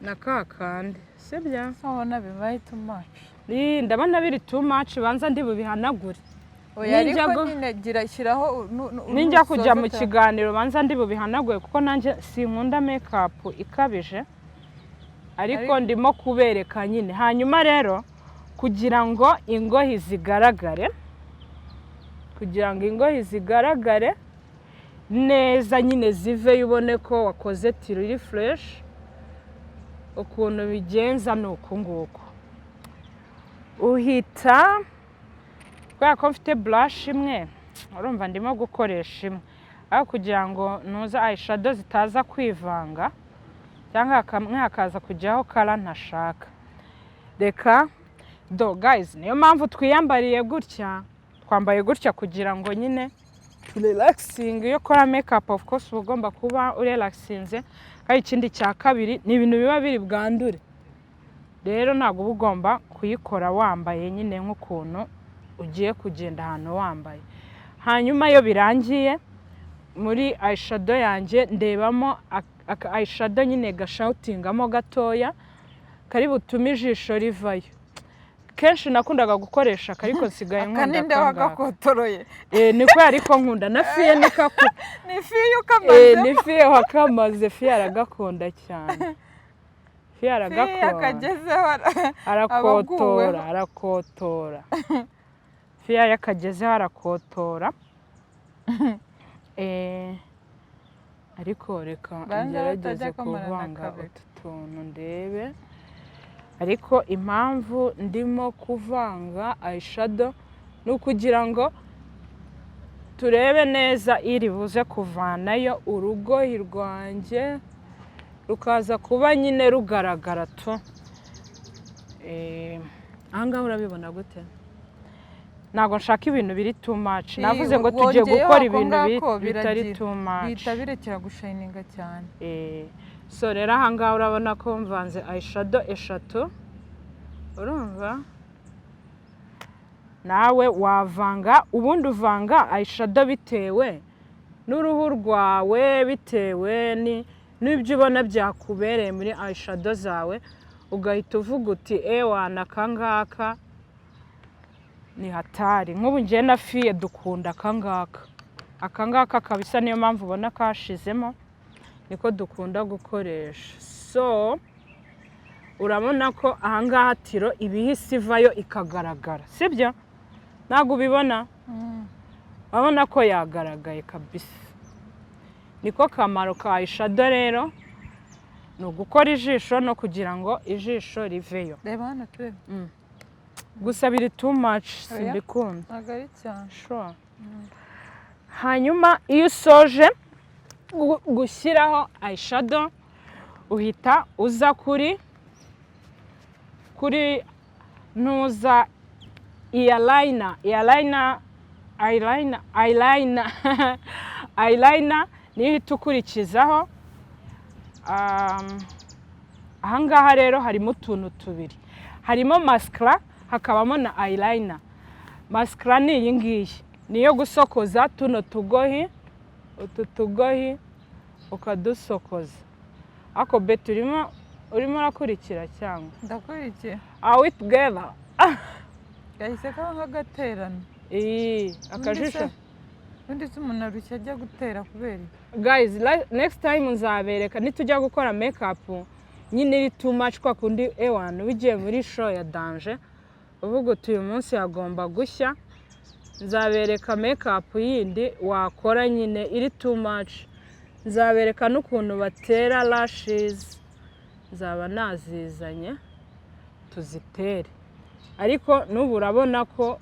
na ka kandi, sibyo? Ubona bibaye too much. Ii, ndabona biri too much, banza ndi bubihanagure. Oya, Ninjya ariko nyine gira shyiraho Ninjya kujya mu nusoza kiganiro, banza ndi bubihanagure, kuko nanjye sinkunda makeup ikabije, ariko ndimo kubereka nyine. Hanyuma rero kugira ngo ingohi zigaragare, kugira ngo ingohi zigaragare neza nyine, ziveyo ubone ko wakoze tiro iri fresh, ukuntu bigenza ni uku nguku. Uhita, kubera ko mfite brush imwe, urumva ndimo gukoresha imwe, aho kugira ngo ntuza eyeshadow zitaza kwivanga cyangwa kamwe hakaza kujyaho color ntashaka. Reka do guys, niyo mpamvu twiyambariye gutya, twambaye gutya kugira ngo nyine turelaxinge. Iyo ukora makeup, of course uba ugomba kuba urelaxinze. Kandi ikindi cya kabiri ni ibintu biba biri bwandure, rero ntabwo uba ugomba kuyikora wambaye nyine nk'ukuntu ugiye kugenda ahantu wambaye. Hanyuma iyo birangiye, muri eyeshadow yanjye ndebamo aka eyeshadow nyine gashoutingamo gatoya kari butume ijisho rivayo. Kenshi nakundaga gukoresha aka, ariko nsigaye Aka nkunda ninde aka ngaka. wagakotoroye? Eh, niko ariko nkunda na fiye nikaku Ni fiye. Eh, Ukamazemo. Ni fiye wakamaze. Fiye aragakunda cyane, fiye Fiye aragakunda. akagezeho Arakotora. abaguweho. Arakotora. Fiye iyo akagezeho arakotora. Eh, ariko reka Banza ngerageze batajya kamarana kuvanga kabiri. utu tuntu ndebe. Ariko impamvu ndimo kuvanga eyeshadow ni ukugira ngo turebe neza iri buze kuvanayo urugohi rwanjye, rukaza kuba nyine rugaragara tu. Eh, aha ngaha urabibona gute? Ntabwo nshaka ibintu biri too much. Navuze ngo tugiye Wongeyeho gukora ako ibintu ngako bitari biragira. too much. Bihita birekera gushininga cyane. Eh, so rero aha ngaha urabona ko mvanze eyeshadow eshatu. Urumva nawe wavanga, ubundi uvanga eyeshadow bitewe n'uruhu rwawe, bitewe n'ibyo ubona byakubereye muri eyeshadow zawe, ugahita uvuga uti: "Ewana, aka ngaka ni hatari." Nk'ubu ngiye na fiye dukunda aka ngaka, aka ngaka kabisa, niyo mpamvu ubona kashizemo, niko dukunda gukoresha. So urabona ko ahangaha tiro iba ihise ivayo ikagaragara, sibyo? Ntabwo ubibona? Urabona ko yagaragaye kabisa. Niko kamaro ka eyeshadow rero, ni ugukora ijisho no kugira ngo ijisho riveyo. Reba hano turebe. Gusa biri too much. Oya. Simbikunda. Ntabwo ari cyane. Sure. Hanyuma iyo usoje gushyiraho eyeshadow, uhita uza kuri ntuza eyeliner, eyeliner, eyeliner, eyeliner, eyeliner niyo uhita ukurikizaho. Ahangaha rero harimo utuntu tubiri: harimo mascara, hakabamo na eyeliner. Mascara ni iyi ngiyi, ni iyo gusokoza tuno tugohi, utu tugohi ukadusokoza. Ariko beti, urimo urakurikira cyangwa? Ndakurikiye. Are we together? Gahise kaba nk'agaterano. Iyi akajisho. Ubundi se umuntu arushya ajya gutera kubera iki? Guys, next time nzabereka nitujya gukora makeup nyine iri too much, kwa kundi ewana ugiye muri show ya danger, uvuga uti: "Uyu munsi hagomba gushya." Nzabereka makeup yindi wakora nyine iri too much, nzabereka n'ukuntu batera lashes. Nzaba nazizanye tuzitere, ariko n'ubu urabona ko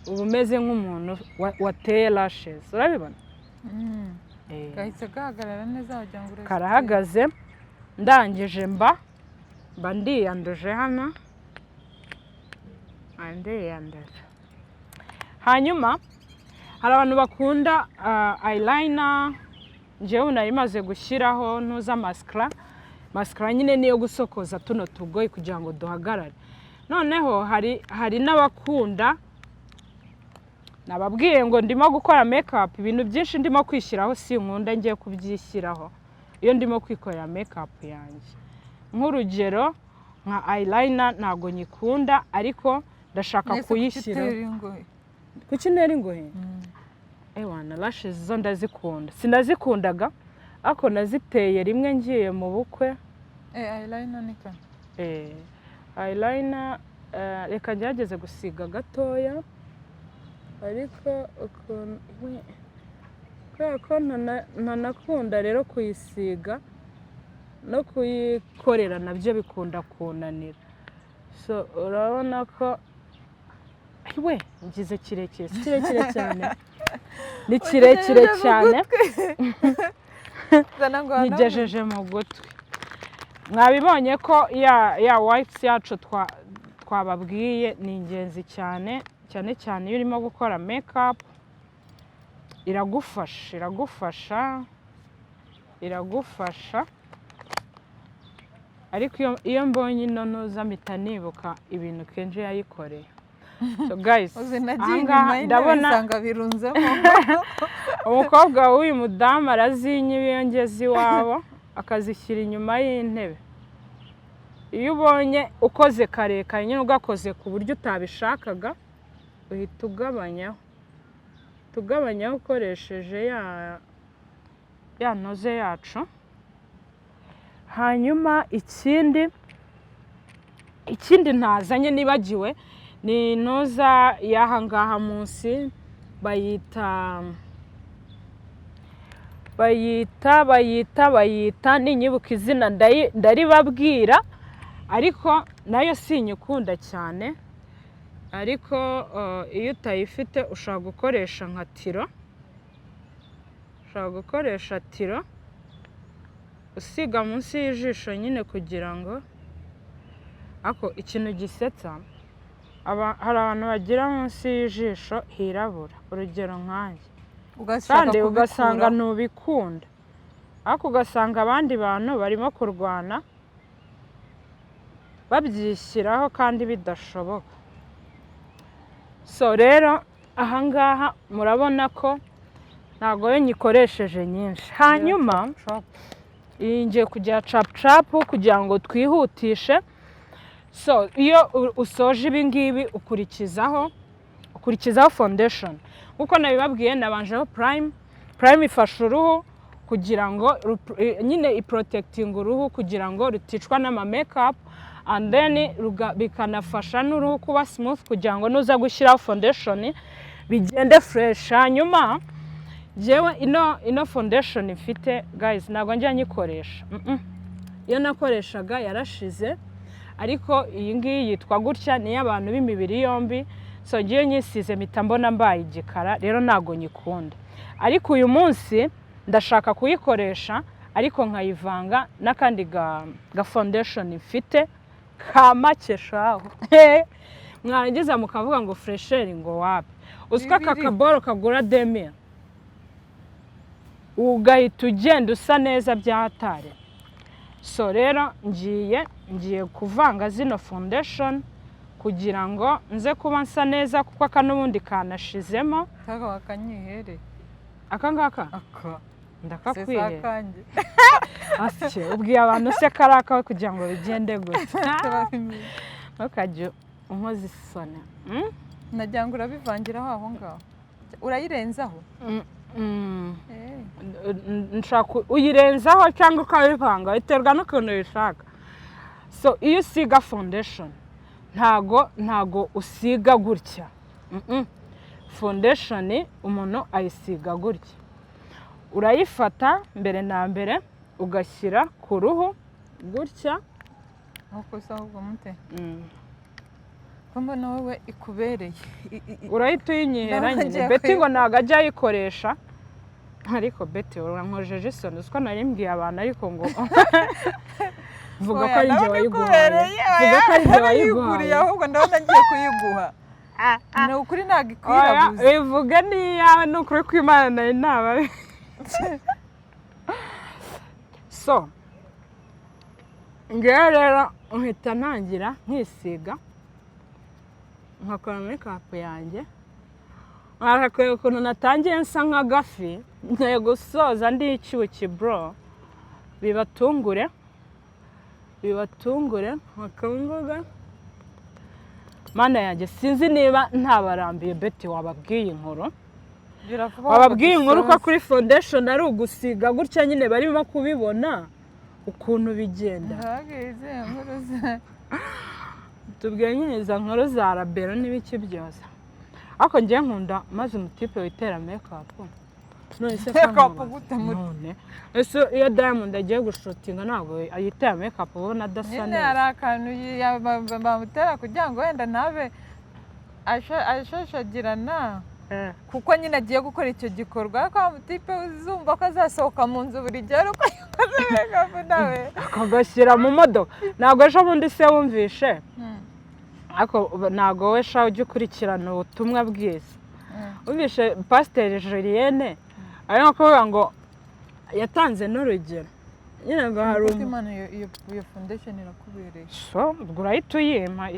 uba umeze nk'umuntu wateye lashes, urabibona? Gahise gahagarara neza, wagira ngo uraziteye. Karahagaze. Ndangije mba ndiyanduje hano. Ndiyanduje. Hanyuma hari abantu bakunda eyeliner. Njyewe nari maze gushyiraho ntuza mascara. Mascara nyine niyo gusokoza tuno tugoyi kugira ngo duhagarare. Noneho hari n'abakunda, nababwiye ngo ndimo gukora makeup, ibintu byinshi ndimo kwishyiraho sinkunda ngiye kubyishyiraho iyo ndimo kwikorera makeup yanjye. Nk'urugero nka eyeliner ntabwo nyikunda, ariko ndashaka Mwese kuki kuyishyiraho. utera ingohe? Kuki ntera ingohe? Ewana, lashes zo ndazikunda. Sinazikundaga, ariko naziteye rimwe ngiye mu bukwe. Eyeliner ni kane. Eyeliner, reka ngerageze gusiga gatoya, ariko ukuntu kubera ko ntanakunda rero kuyisiga no kuyikorera nabyo bikunda kunanira. So urabona ko we ngize kirekire, si kirekire cyane, ni kirekire Ugejeje mu cyane. Zana ngo hano. Nyigejeje mu gutwi. Mwabibonye ko ya wipes yacu twababwiye ni ingenzi cyane cyane cyane iyo urimo gukora makeup. Iragufasha, iragufasha, iragufasha. Ariko iyo mbonye ino ntuza mpita nibuka ibintu Kenji yayikoreye. So guys, Uzi nagiye ahangaha inyuma y'intebe ndabona nsanga birunzemo. Umukobwa w'uyu mudamu arazinyiba iyo ngeze iwabo, akazishyira inyuma y'intebe. Iyo ubonye ukoze karekare nyine, ugakoze ku buryo utabishakaga, uhita ugabanyaho, tugabanyaho ukoresheje ya ntoze yacu. Hanyuma ikindi ntazanye nibagiwe ni intuza y'aha ngaha munsi, bayita, ninyibuka izina ndaribabwira, ariko nayo sinyikunda cyane. Ariko iyo utayifite ushobora gukoresha nka tiro, ushobora gukoresha tiro usiga munsi y'ijisho nyine kugira ngo ako ikintu gisetsa hari abantu bagira munsi y'ijisho hirabura, urugero nkanjye. Ugashaka kandi ugasanga kubikuraho. Ntubikunda, ariko ugasanga abandi bantu barimo kurwana babyishyiraho kandi bidashoboka. So rero ahangaha murabona ko ntabwo yo nyikoresheje nyinshi. Hanyuma Chop. iyi ngiye kugira capu capu kugira ngo twihutishe. So iyo usoje ibi ngibi, ukurikizaho foundation. Nk'uko nabibabwiye, nabanjeho primer. Primer ifasha uruhu kugira ngo nyine iprotectinga uruhu kugira ngo ruticwa n'ama makeup, and then bikanafasha n'uruhu kuba smooth kugira ngo nuza gushyiraho foundation bigende fresh. Hanyuma njyewe ino foundation mfite, guys, ntabwo njya nyikoresha. Iyo nakoreshaga yarashize, ariko iyi ngiyi yitwa gutya, ni iy'abantu b'imibiri yombi. So ngiyo nyisize mpita mbona mbaye igikara, rero ntabwo nyikunda. Ariko uyu munsi ndashaka kuyikoresha, ariko nkayivanga n'akandi ga foundation mfite ka make shaho. Mwarangiza mukavuga ngo fresheri, ngo wapi. Uziko aka Bibiri. kaboro kagura 2000, ugahita ugenda usa neza bya hatari. So rero ngiye kuvanga zino foundation kugira ngo nze kuba nsa neza, kuko aka n'ubundi kanashizemo. Kaka wakanyihere. Aka ngaka? Aka. Ndakakwihera. Akanjye. Asye ubwiye abantu se kari akawe kugira ngo bigende gutya? Turabimenye. Ntukajye unkoza isoni. Nagira ngo urabivangiraho aho ngaho, urayirenzaho. Nshaka uyirenzaho cyangwa ukabivanga, biterwa n'ukuntu ubishaka. So iyo usiga foundation ntago usiga gutya. Foundation umuntu ayisiga gutya: urayifata mbere na mbere ugashyira ku ruhu. Gutya. Nkuko usa ahubwo mute ko mbona wowe ikubereye. Urahita uyinyihera. Ndabona Nyine ngiye Betty ngo kuyigura. ntabwo ajya ayikoresha, ariko Betty urankojeje isoni, uziko nari mbwiye abantu, ariko ngo vuga ko Oya, ari njye ndabona wayiguhaye. ikubereye, Vuga ko ari njye narayiguriye. wayiguhaye. Ahubwo ndabona ngiye kuyiguha, ni ukuri ntabwo Oya, ikwirabuza. bivuge n'iyawe, ni ukuri kw'Imana nari naba. So ngewe rero nkahita ntangira nkisiga, nkakora makeup yanjye, nkakwereka ukuntu natangiye nsa nk'agafi, ngiye gusoza ndi icyuki bro. Bibatungure, bibatungure bakunguge. Mana yanjye, sinzi niba ntabarambiye. Betty, wababwiye inkuru? Biravuga. Wababwiye inkuru ko kuri foundation ari ugusiga gutya nyine, barimo kubibona ukuntu bigenda. Ndababwira izihe nkuru ze? Tubwiye nyine izo nkuru za rabero n'ibiki byose, ariko ngiye nkunda maze umutipe witera makeup. None se Makeup kankubaza, gute muti? None ese iyo Diamond agiye gushootinga ntabwo yitera makeup, ubona adasa Nyine neza? hari akantu bamutera kugira ngo wenda ntabe ashashagirana, kuko nyine agiye gukora icyo gikorwa. Ariko wa mutipe uzumva ko azasohoka mu nzu buri gihe ari uko yakoze makeup nawe. Akagashyira mu modoka. Ntabwo ejo bundi se wumvishe? Ariko ntabwo wowe sha ujya ukurikirana ubutumwa bwiza. Wumvishe Pasiteri Julienne arimo kuvuga ngo yatanze n'urugero nyine ngo hari Kuko Imana, iyo foundation irakubereye. So ubwo urahita uyimpa.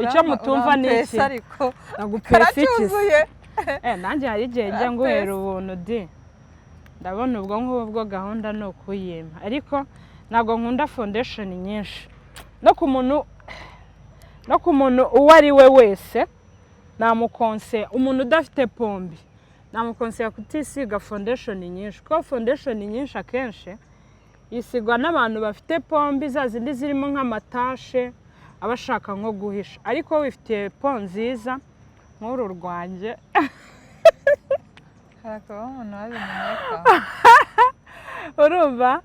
Icyo mutumva ni iki? Urampesa ariko. Nagupesa iki se? Karacyuzuye. Eh, nanjye hari igihe njya nguhera Urampesa. ubuntu di. Ndabona ubwo ngubwo gahunda ni ukuyimpa, ariko ntabwo nkunda foundation nyinshi no ku muntu uwo ari we wese. Namukonse umuntu udafite pombi, namukonseya kutisiga foundation nyinshi, kuko foundation nyinshi akenshi yisigwa n'abantu bafite pombi za zindi zirimo nk'amatache, aba ashaka nko guhisha. Ariko wifitiye peau nziza nk'uru rwanjye, Harakabaho umuntu wabimenye makeup. Urumva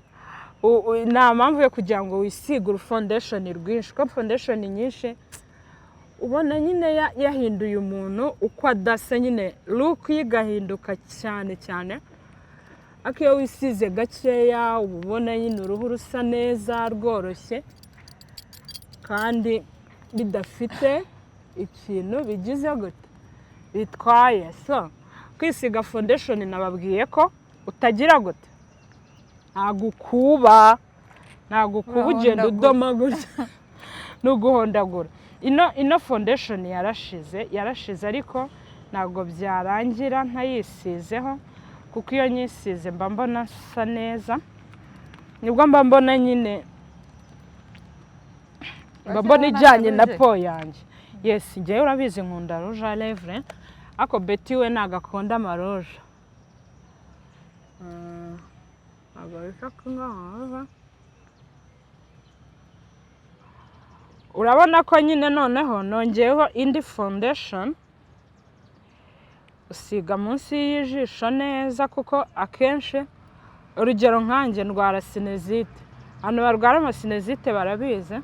nta mpamvu yo kugira ngo wisige urufoundation rwinshi, kuko foundation nyinshi ubona nyine yahinduye umuntu uko adasa, nyine look ye igahinduka cyane cyane. Ariko iyo wisize gakeya uba ubona nyine uruhu rusa neza, rworoshye, kandi bidafite ikintu bigize gute bitwaye. So kwisiga foundation nababwiye ko utagira gute, ntabwo ukuba, ntabwo ukuba, ugenda Urahondagura. udoma gutya, ni uguhondagura. Ino foundation yarashize, yarashize, ariko ntabwo byarangira ntayisizeho, kuko iyo nyisize mba mbona nsa neza, nibwo mba mbona nyine mba mbona ijyanye na peau yanjye. Yes, njyewe urabizi nkunda rouge à lèvres, ariko Betty we ntabwo akunda amarouge. Ntabwo bisa kunywa. Urabona ko nyine noneho nongeyeho indi foundation. Usiga munsi y'ijisho neza, kuko akenshi urugero nkanjye ndwara sinusite, abantu barwara amasinusite barabizi,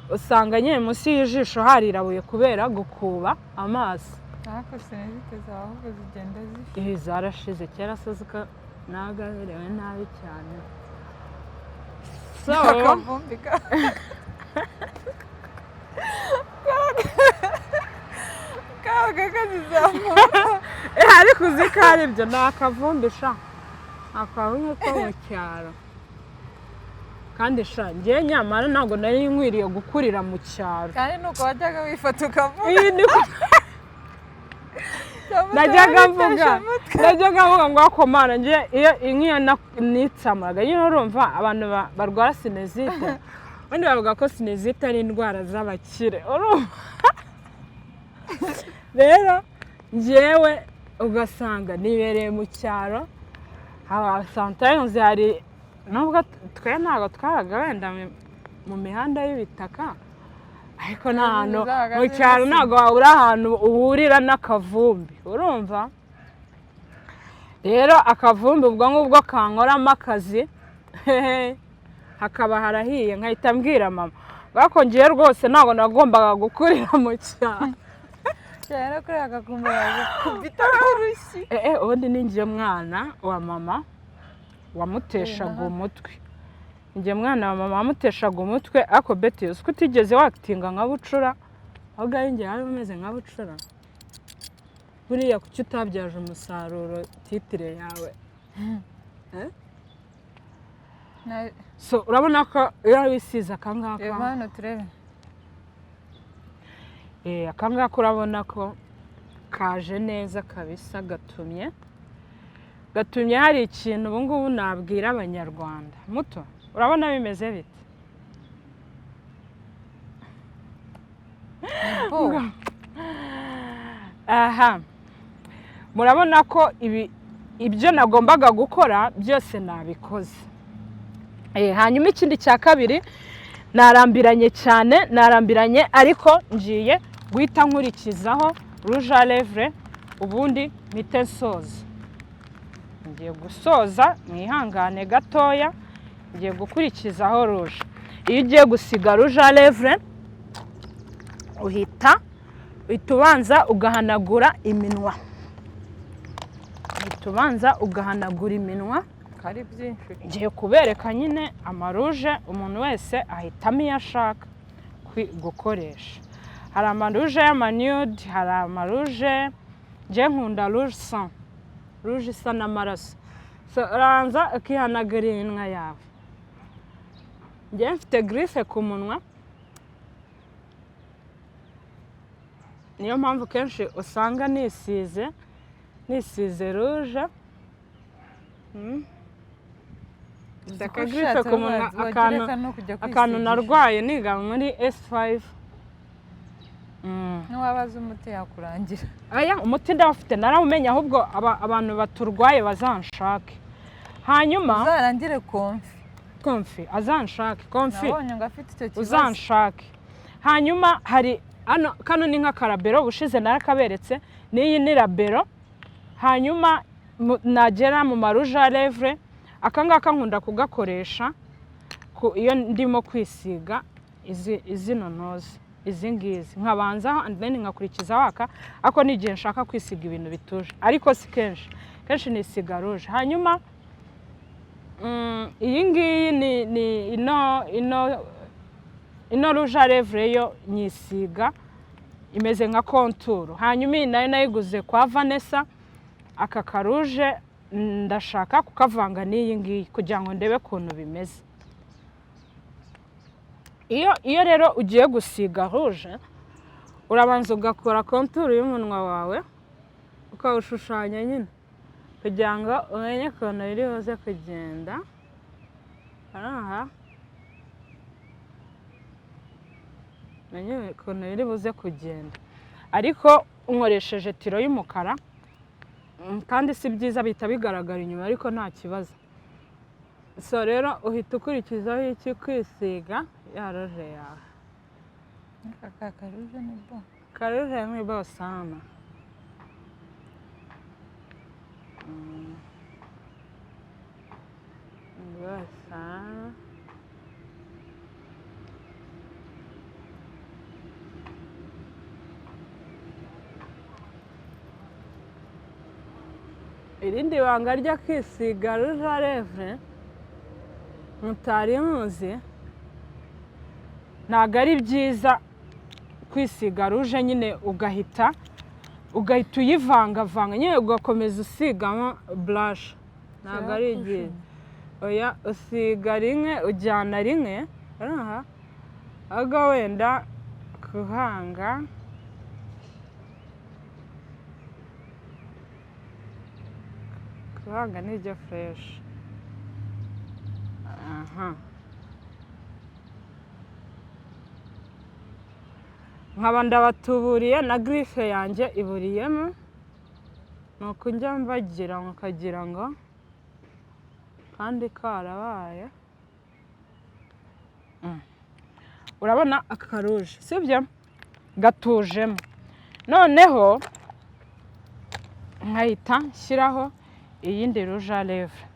usanga nyine munsi y'ijisho harirabuye kubera gukuba amaso. Ariko sinusite zawe ahubwo zigenda zishira. Ibi zarashize kera se, zika naga berewe nabi cyane. So Akavumbi kabaga kazizamuka. Eh, ariko uzi ko ari byo, ni akavumbi sha, akavumbi ko mu cyaro. Kandi sha njyewe nyamara ntabwo nari nkwiriye gukurira mu cyaro. Kandi nuko wajyaga wifata ukavuga. Iyi ni najyaga mvuga ngo akomana njye iyo nk'iyo nitsamuraga nyine. Urumva abantu barwara sinusite, ubundi bavuga ko sinusite ari indwara z'abakire. Urumva rero njyewe ugasanga nibereye mu cyaro, haba sometimes hari nubwo twe ntabwo twabaga wenda mu mihanda y'ibitaka, ariko nta hantu Zabaga mu cyaro ziri. ntabwo wabura ahantu uhurira n'akavumbi. Urumva rero akavumbi ubwo ngubwo kankoramo akazi. Hehe, hakaba harahiye, nkahita mbwira mama bwako ngiye rwose ntabwo nagombaga gukurira mu cyaro. Cyane kuri agakumba yakubita urushyi. Ubundi ni njye mwana wa mama wamuteshaga umutwe, njye mwana wa mama wamuteshaga umutwe. Ariko Betty, uzi ko utigeze wakitinga nka bucura? Ahubwo ari njye wari umeze nka bucura. Buriya kuki utabyaje umusaruro titre yawe? So urabona ko iyo wisize akangaka, Reba hano turebe. Akangaka urabona ko kaje neza kabisa, gatumye hari ikintu ubu ngubu nabwira Abanyarwanda. Muto, urabona bimeze bite? Bo. Aha murabona ko ibi ibyo nagombaga gukora byose nabikoze. Hanyuma ikindi cya kabiri, narambiranye cyane, narambiranye, ariko ngiye guhita nkurikizaho rouge à lèvres, ubundi mpite nsoza. Ngiye gusoza, mwihangane gatoya. Ngiye gukurikizaho rouge. Iyo ugiye gusiga rouge à lèvres, uhita ubanza ugahanagura iminwa, uhita ubanza ugahanagura iminwa. Kari byinshi. Ngiye kubereka nyine ama rouge, umuntu wese ahitamo iyo ashaka gukoresha. Hari ama rouge y'ama nude, hari ama rouge, njye nkunda rouge sang, rouge isa n'amaraso. So urabanza ukihanagura iminwa yawe. Njye mfite griffe ku munwa, niyo mpamvu kenshi usanga nisize rouge. Mfite aka griffe ku munwa, akantu narwaye niga muri S5. N'uwabaza umuti yakurangira. Aya umuti ndawufite, narawumenya, ahubwo abantu baturwaye bazanshake. Hanyuma Uzarangire Komfi. Komfi azanshake, Komfi. Nabonye ngo afite icyo kibazo. Uzanshake. Hanyuma hari ano, kano ni nk'akarabero, ubushize narakaberetse, n'iyi ni rabero. Hanyuma nagera mu ma rouge à lèvres, aka ngaka nkunda kugakoresha iyo ndimo kwisiga izi izino ntozi, izi ngizi, nkabanzaho and then nkakurikizaho aka. Ariko n'igihe nshaka kwisiga ibintu bituje, ariko si kenshi, kenshi nisiga rouge. Hanyuma iyi ngiyi ni ino rouge à lèvres, yo nyisiga imeze nka contour. Hanyuma iyi nayo nayiguze kwa Vanessa. Aka ka rouge ndashaka kukavanga n'iyi ngiyi kugira ngo ndebe ukuntu bimeze. Iyo rero ugiye gusiga rouge, urabanza ugakora contour y'umunwa wawe, ukawushushanya nyine kugira ngo umenye ukuntu biri buze kugenda. Aha umenye ukuntu biri buze kugenda, ariko nkoresheje tiro y'umukara, kandi si byiza, bihita bigaragara inyuma, ariko nta kibazo. So rero uhita ukurikizaho iki? Kwisiga ya rouge yawe. Aka ka rouge ni bo. Ka rouge ni bo sana. Ni bo sana. Irindi banga ryo kwisiga rouge à lèvres mutari muzi, ntabwo ari byiza kwisiga rouge nyine ugahita uyivangavanga nyine, ugakomeza usigamo blush, ntabwo ari byiza. Oya, usiga rimwe ujyana rimwe. Aha ahubwo wenda kuhanga nibyo fresh. Aha nkaba ndabatuburiye na griffe yanjye iburiyemo, ni uku njya mbagira mukagira ngo kandi karabaye. Urabona aka ka rouge, sibyo? Gatujemo. Noneho nkahita nshyiraho iyindi rouge à lèvres.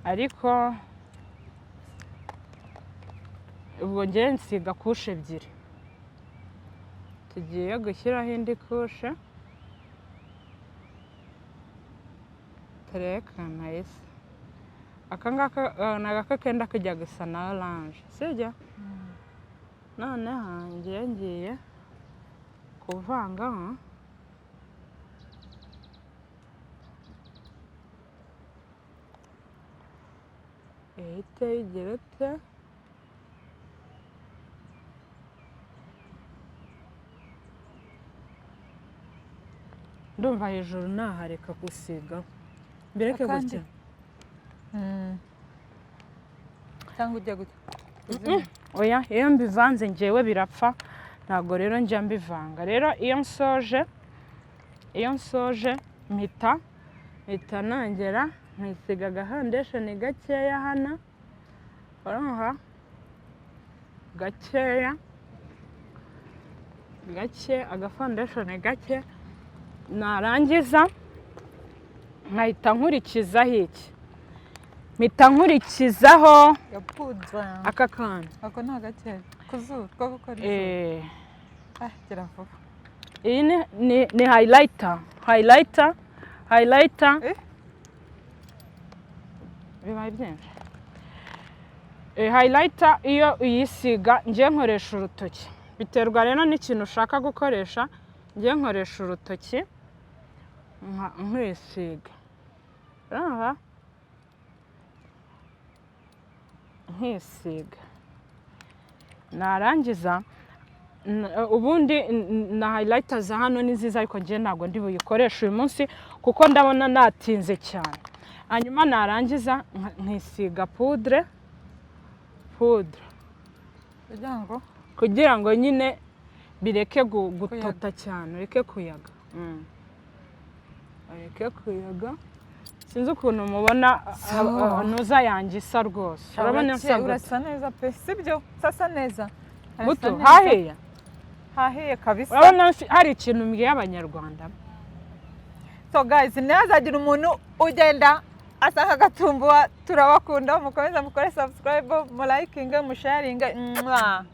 Ariko ubwo ngewe nsiga couche ebyiri. Tugiye gushyiraho indi couche, turebe ukuntu isa. Aka ngaka ni agaka kenda kujya gusa na orange, sibyo? Noneho ngiye kuvangaho. Ihite igira ute? Ndumva hejuru nahareka gusigaho, mbireke Akandi? gutya. Cyangwa ujya gutya? Oya, iyo mbivanze ngewe birapfa, ntabwo rero njya mbivanga. Rero iyo nsoje mpita nongera nkisiga agafoundation gakeya hano, urumva, gakeya gake, agafoundation gake. Narangiza nkahita nkurikizaho iki? Mpita nkurikizaho Ya poudre. Aka kantu. Ako ni agakeya ku zuru, two gukora izuru. Ah, gira vuba. Iyi ni highlighter. Eh? Bibaye byinshi. Highlighter iyo uyisiga, ngiye nkoresha urutoki, biterwa rero n'ikintu ushaka gukoresha. Ngiye nkoresha urutoki nkisiga, urumva, nkisiga, narangiza ubundi na highlighter za hano ni nziza, ariko njye ntabwo ndi buyikoreshe uyu munsi kuko ndabona natinze cyane. Hanyuma narangiza nkisiga poudre Kugira ngo kugira ngo nyine bireke gutota cyane, ureke kuyaga. Ureke kuyaga. Sinzi ukuntu mubona. So. Nuza yanjye isa rwose, urabona nsa gute? Urasa neza pe, sibyo? Sasa neza. Harasa Muto neza. hahiye. Hahiye kabisa. Urabona hari ikintu mbwiye Abanyarwanda. So guys, ntihazagire umuntu ugenda asa nk'agatumbuwa. Turabakunda, mukomeze mukore subscribe, mulayikinge, musharinge. Mwah.